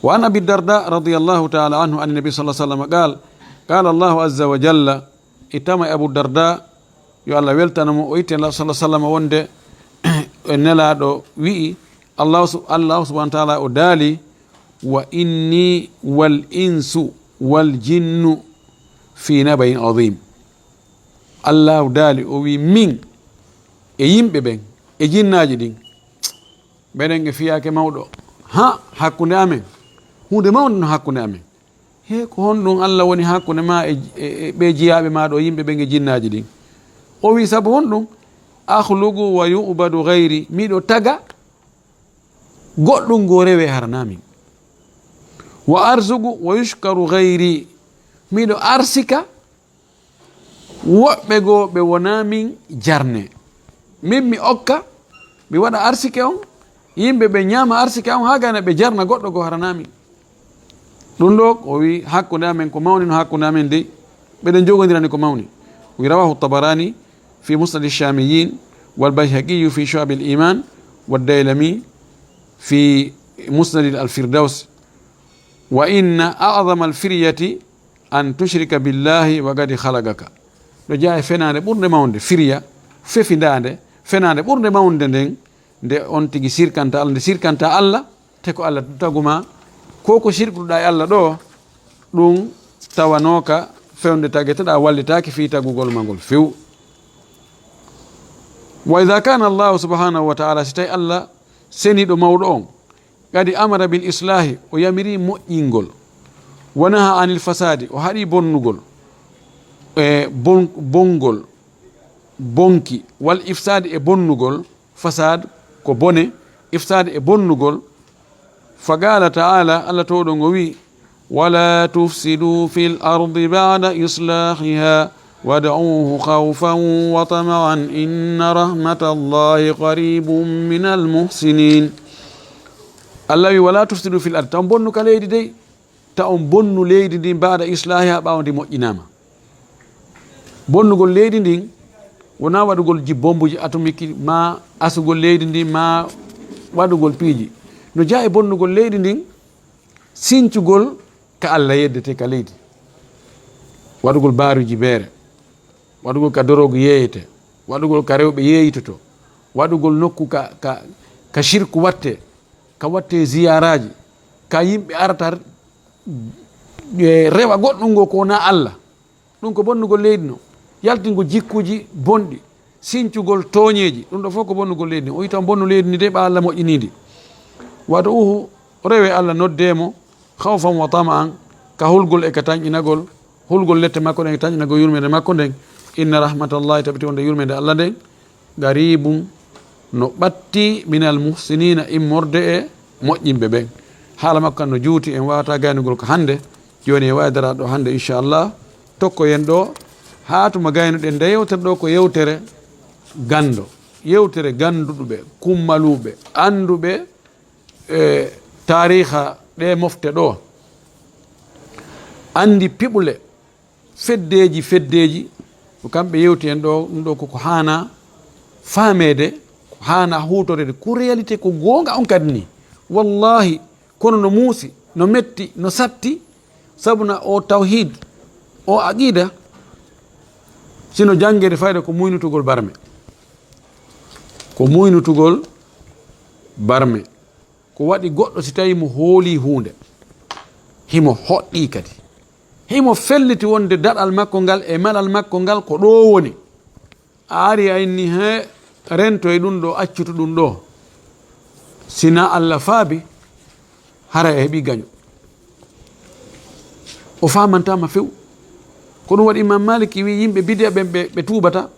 Wa an Abi Darda radiyallahu ta'ala anhu an Nabi sallallahu alaihi wasallam qal, qala Allahu azza wa jalla, ittama e Abu Darda, yo Allah weltano mo, o itti Allah sallallahu alaihi wasallam wonde e Nelaaɗo wi'i, Allah su-, Allah subhanahu wa ta'ala o daali, wa inni wal insu wal jinnu fi naba'in azim. Allah daali, o wi'i, min e yimɓe ɓen e jinnaaji ɗin, meɗen e fiyaake mawɗo, ha, hakkunde amen. Huunde mawnde no hakkunde amen. He, ko honɗum Allah woni hakkunde ma e, e, e ɓe jiyaaɓe ma ɗo, yimɓe ɓen e jinnaaji ɗin? O wi, sabu honɗum? Akhluqu wa yu'badu ghayri. Miɗo taga, goɗɗum goo rewe harana min. Wa arzuqu wa yushkaru ghayri. Miɗo arsika, woɓɓe goo ɓe wonaa min jarne. Min mi okka, mi waɗa arsike on, yimɓe ɓe ñaama arsike on, haa gayna ɓe jarna goɗɗo goo harana min. Ɗum ɗo, o wi, hakkunde amen ko mawni, no hakkunde amen dey, ɓeɗen jogondirani ko mawni. O wi, rawahu Tabarani fi Musnadi Shamiyin, wal Bayhaqiyu fi Shu'abil Iman, wad Daylami fi Musnadi al Firdaws. Wa inna a'zama al firyati an tushrika billahi wa qad khalaqaka. Ɗo jeyaa e fenaande ɓurnde mawnde, firya, fefindaande, fenaande ɓurnde mawnde nden, nde on tigi sirkanta Allah, nde sirkanta Allah, te ko Allah taguma, ko ko sirkuɗaa e Allah ɗo, ɗum tawanooka fewndo tageteɗaa, wallitaaki fii tagugol ma ngol few. Wa idha kana Allahu subhanahu wa ta'ala, si tawi Allah seniiɗo mawɗo on, qad amara bil islahi, o yamiri moƴƴingol, wa naha anil fasadi, o haɗi bonnugol, e bon-, bongol, bonki, wal ifsadi, e bonnugol, fasad ko bone, ifsad e bonnugol. Fa qala ta'ala, Allah towɗo ngo wi, wala tufsidu fil ardi ba'da islahiha wad'uhu khawfan wa tama'an inna rahmatallahi qaribun minal muhsinin. Allah wi, "Wala tufsidu fil ard." Taw on bonnu ka leydi dey. Taw on bonnu leydi ndin ba'da islahiha, ɓaawo ndi moƴƴinaama. Bonnugol leydi ndin wonaa waɗugol ji-, bommbuji atomiki, maa asugol leydi ndin, maa waɗugol piiji. No jeyaa e bonnugol leydi ndin, sincugol ka Allah yeddete ka leydi. Waɗugol baaruji beere. Waɗugol ka dorogu yeeyete, waɗugol ka rewɓe yeeyitoto, waɗugol nokku ka, ka, ka shirku watte, ka watte ziyaraaji, ka yimɓe arata, e, rewa goɗɗum ngo ko wonaa Allah. Ɗum ko bonnugol leydi no. Yaltingol jikkuuji bonɗi, sincugol tooñeeji, ɗum ɗo fof ko bonnugol leydi no. O wi'i tan bonnu leydi ndi de ɓa Allah moƴƴinii ndi. Wato uhu, rewe Allah, noddee mo, khawfan wa tama'an, ka hulgol e ka tanƴinagol, hulgol lette makko ɗen e tanƴinagol yurmeende makko nden. Inna rahmatallahi, tabiti wonde yurmeende Allah nden, qaribun, no ɓatti, minal muhsinina, immorde e moƴƴinɓe ɓen. Haala makko kan no juuti, en waawata gaynugol ko hannde. Jooni en wawi daraade ɗo hannde, inchallah. Tokkoyen ɗo, haa tuma gaynuɗen nde yewtere ɗo, ko yewtere ganndo, yewtere gannduɗuɓe, kummaluuɓe, annduɓe e taariha ɗe mofte ɗo, anndi piɓule, feddeeji, feddeeji, ko kamɓe yewti en ɗo. Ɗum ɗo koko haana faameede, ko haana huutoreede, ko réalité, ko goonga on kadi ni. Wallahi, kono no muusi, no metti, no satti, sabu na o tawhid, o aqida, sino janngeede fayda ko muynutugol barme. Ko muynutugol barme. Ko waɗi goɗɗo si tawi mo hoolii huunde, himo hoɗɗii kadi. Himo felliti wonde daɗal makko ngal e malal makko ngal ko ɗo woni. A ari a inni, "He, rentoy ɗum ɗo, accutu ɗum ɗo." Sina Allah faabi, hara e heɓi gaño. O faamantaama few. Ko ɗum waɗi Imam Malik wi yimɓe bidiya ɓen ɓe, ɓe tuubata.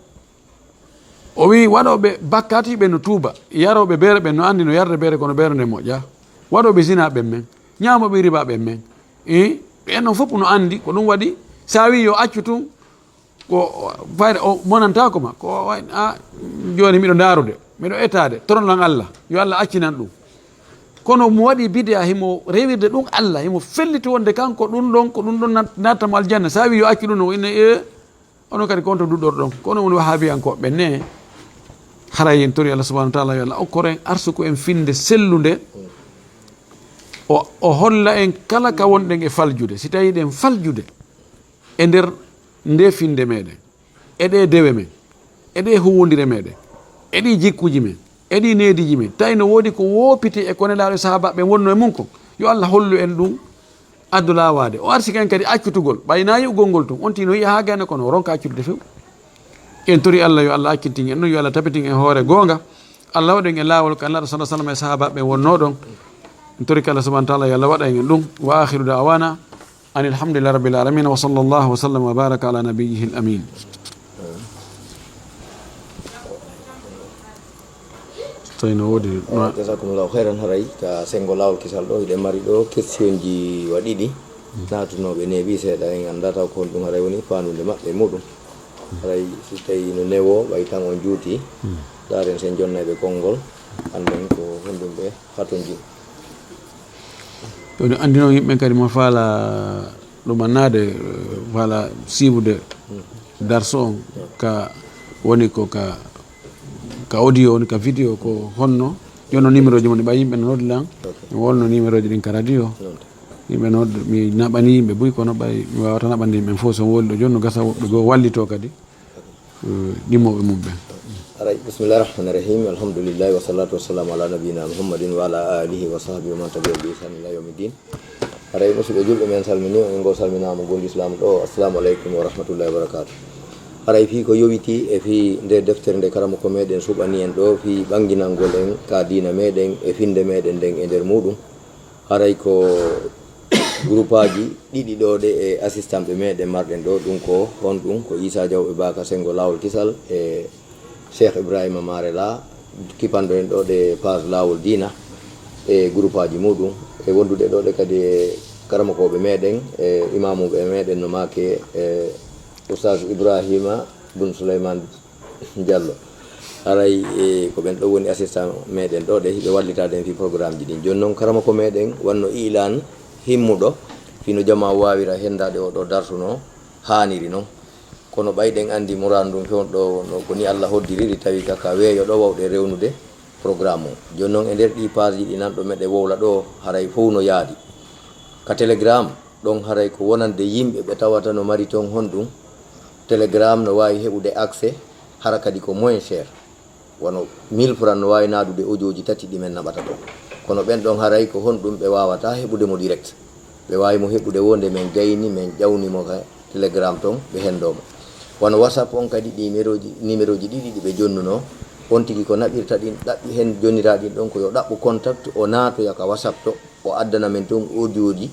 O wi waɗooɓe bakkaati ɓe no tuuba, yarooɓe beere ɓen no anndi no yarde beere kono beere nde moƴƴa. Waɗooɓe zina ɓen men, ñaamooɓe riba ɓen men. E, ɓen non fof no anndi, ko ɗum waɗi, sa wi yo accu tun, ko fayda o monantaako ma, ko way, a, jooni miɗo ndaarude, miɗo etaade, torlan Allah, yo Allah accinan ɗum. Kono mo waɗi bidiya, himo rewirde ɗum Allah, himo felliti wonde kanko ɗum ɗon, ko ɗum ɗon nat-, natta mo aljanna. Sa wi yo accu ɗum, no inne, e, onon kadi ko on to duɗɗorɗon. Kono woni wahabiyankooɓe ne, haray en tori Allah subhanahu wa taala, yo Allah okkor en arsuku en finde sellunde, o, o holla en kala ka wonɗen e faljude. Si tawi ɗen faljude, e nder nde finde meɗen, e ɗe dewe men, e ɗe huwondire meɗen, e ɗi jikkuji men, e ɗi neediji men, tawi no woodi ko woopiti e ko Nelaaɗo e sahaabaaɓe ɓen wonno e mum kon, yo Allah hollu en ɗum addu laawaade. O arsike en kadi accutugol, ɓay na yi'ugol ngol tun, on tino yi'a haa gayna kono o ronka accutude few. En tori Allah yo Allah accintin en ɗum, yo Allah tabitin en hoore goonga. Allah waɗu en e laawol ka Nelaaɗo sallallahu alaihi wasallam e sahaabaaɓe ɓen wonnoo ɗon. En torike Allah subhanahu wa taala yo Allah waɗa en e ɗum. Wa akhiru da'wana anil hamdulillahi rabbil alamin. Wa sallallahu wa sallam wa baraka ala nabiyyihil amin. Tawi no woodi ma- Jazakumullahu khairan. Haray ka sengo laawol kisal ɗo, hiɗen mari ɗo questionji wa ɗiɗi. Naatunooɓe neeɓi seeɗa, en anndaa taw ko honɗum haray woni faandude maɓɓe e muɗum. Haray si tawi no newo, ɓay tan on juuti, ndaaren sen jonnayɓe konngol, annden ko honɗum ɓe hatonji. Woni anndino yimɓe kadi mo faala ɗumannaade, eh, faala siibude darso on, ka woni ko ka, ka audio, woni ka vidéo, ko honno, jonno numéro ji mon, ɓay yimɓe no noddi lan, mi wolno numéro ji ɗin ka radio. Yimɓe no, mi naɓani yimɓe buy, kono ɓay mi wawata naɓande yimɓe fof, so woli ɗo jonno gasa woɓɓe goo wallito kadi, eh, ɗimmoɓe mum ɓen. Aray, bismillahir rahmanir rahim. Alhamdulillah, wa salatu wa salamu ala nabiyyina Muhammadin wa ala alihi wa sahbihi wa man tabi'ahum bi ihsan ila yawmiddin. Aray, musidɓe julɓe, men salmini on, e ngol salminaama ngol Islam ɗo. Assalamu aleykum wa rahmatullahi wa barakatuh. Aray, fii ko yowiti e fii nde deftere nde karamoko meɗen suɓani en ɗo, fii ɓanginangol en ka diina meɗen e finde meɗen nden e nder muɗum. Haray ko groupaaji ɗiɗi ɗo ɗe e assistant ɓe meɗen marɗen ɗo, ɗum ko honɗum? Ko Isa Diaw ɓe Baka Sengo Laawol Kisal e Cheikh Ibrahima Marela, kipanɗo en ɗo ɗe page Laawol Diina e groupaaji muɗum, e wondude ɗo ɗe kadi e karamokooɓe meɗen e imaamuɓe meɗen no maake e Oustaz Ibrahima Bun Souleymane Diallo. Haray e ko ɓen ɗo woni assistant meɗen ɗo ɗe hiɓe wallitaade en fii programmeji ɗin. Jooni non karamoko meɗen wanno ilan himmuɗo fii no jamaa waawira henndaade o ɗo darsuno haaniri non. Kono ɓay ɗen anndi muraadu ndun fewndo ɗo no ko ni Alla hoddiriri tawi ka ka weeyo ɗo wawɗe rewnude programme o. Jooni non e nder ɗii page ji ɗi nanɗo meɗe wowla ɗo haray fow no yaadi. Ka Telegram ɗon haray ko wonande yimɓe ɓe tawata no mari ton honɗum Telegram no waawi heɓude accès hara kadi ko moins cher. Wano mille francs no waawi naadude audio ji tati ɗi men naɓata ɗon. Kono ɓen ɗon haray ko honɗum ɓe waawata heɓude mo direct. Ɓe waawi mo heɓude wo nde men gayni, men ƴawni mo ka Telegram ton, ɓe henndoo mo. Wano WhatsApp on kadi, ɗi numéro ji, numéro ji ɗiɗi ɗi ɓe jonnuno, on tigi ko naɓirta ɗin, ɗaɓɓi hen jonniraaɗin ɗon ko yo ɗaɓɓu contact, o naatoya ka WhatsApp to, o addana men ton audio ji,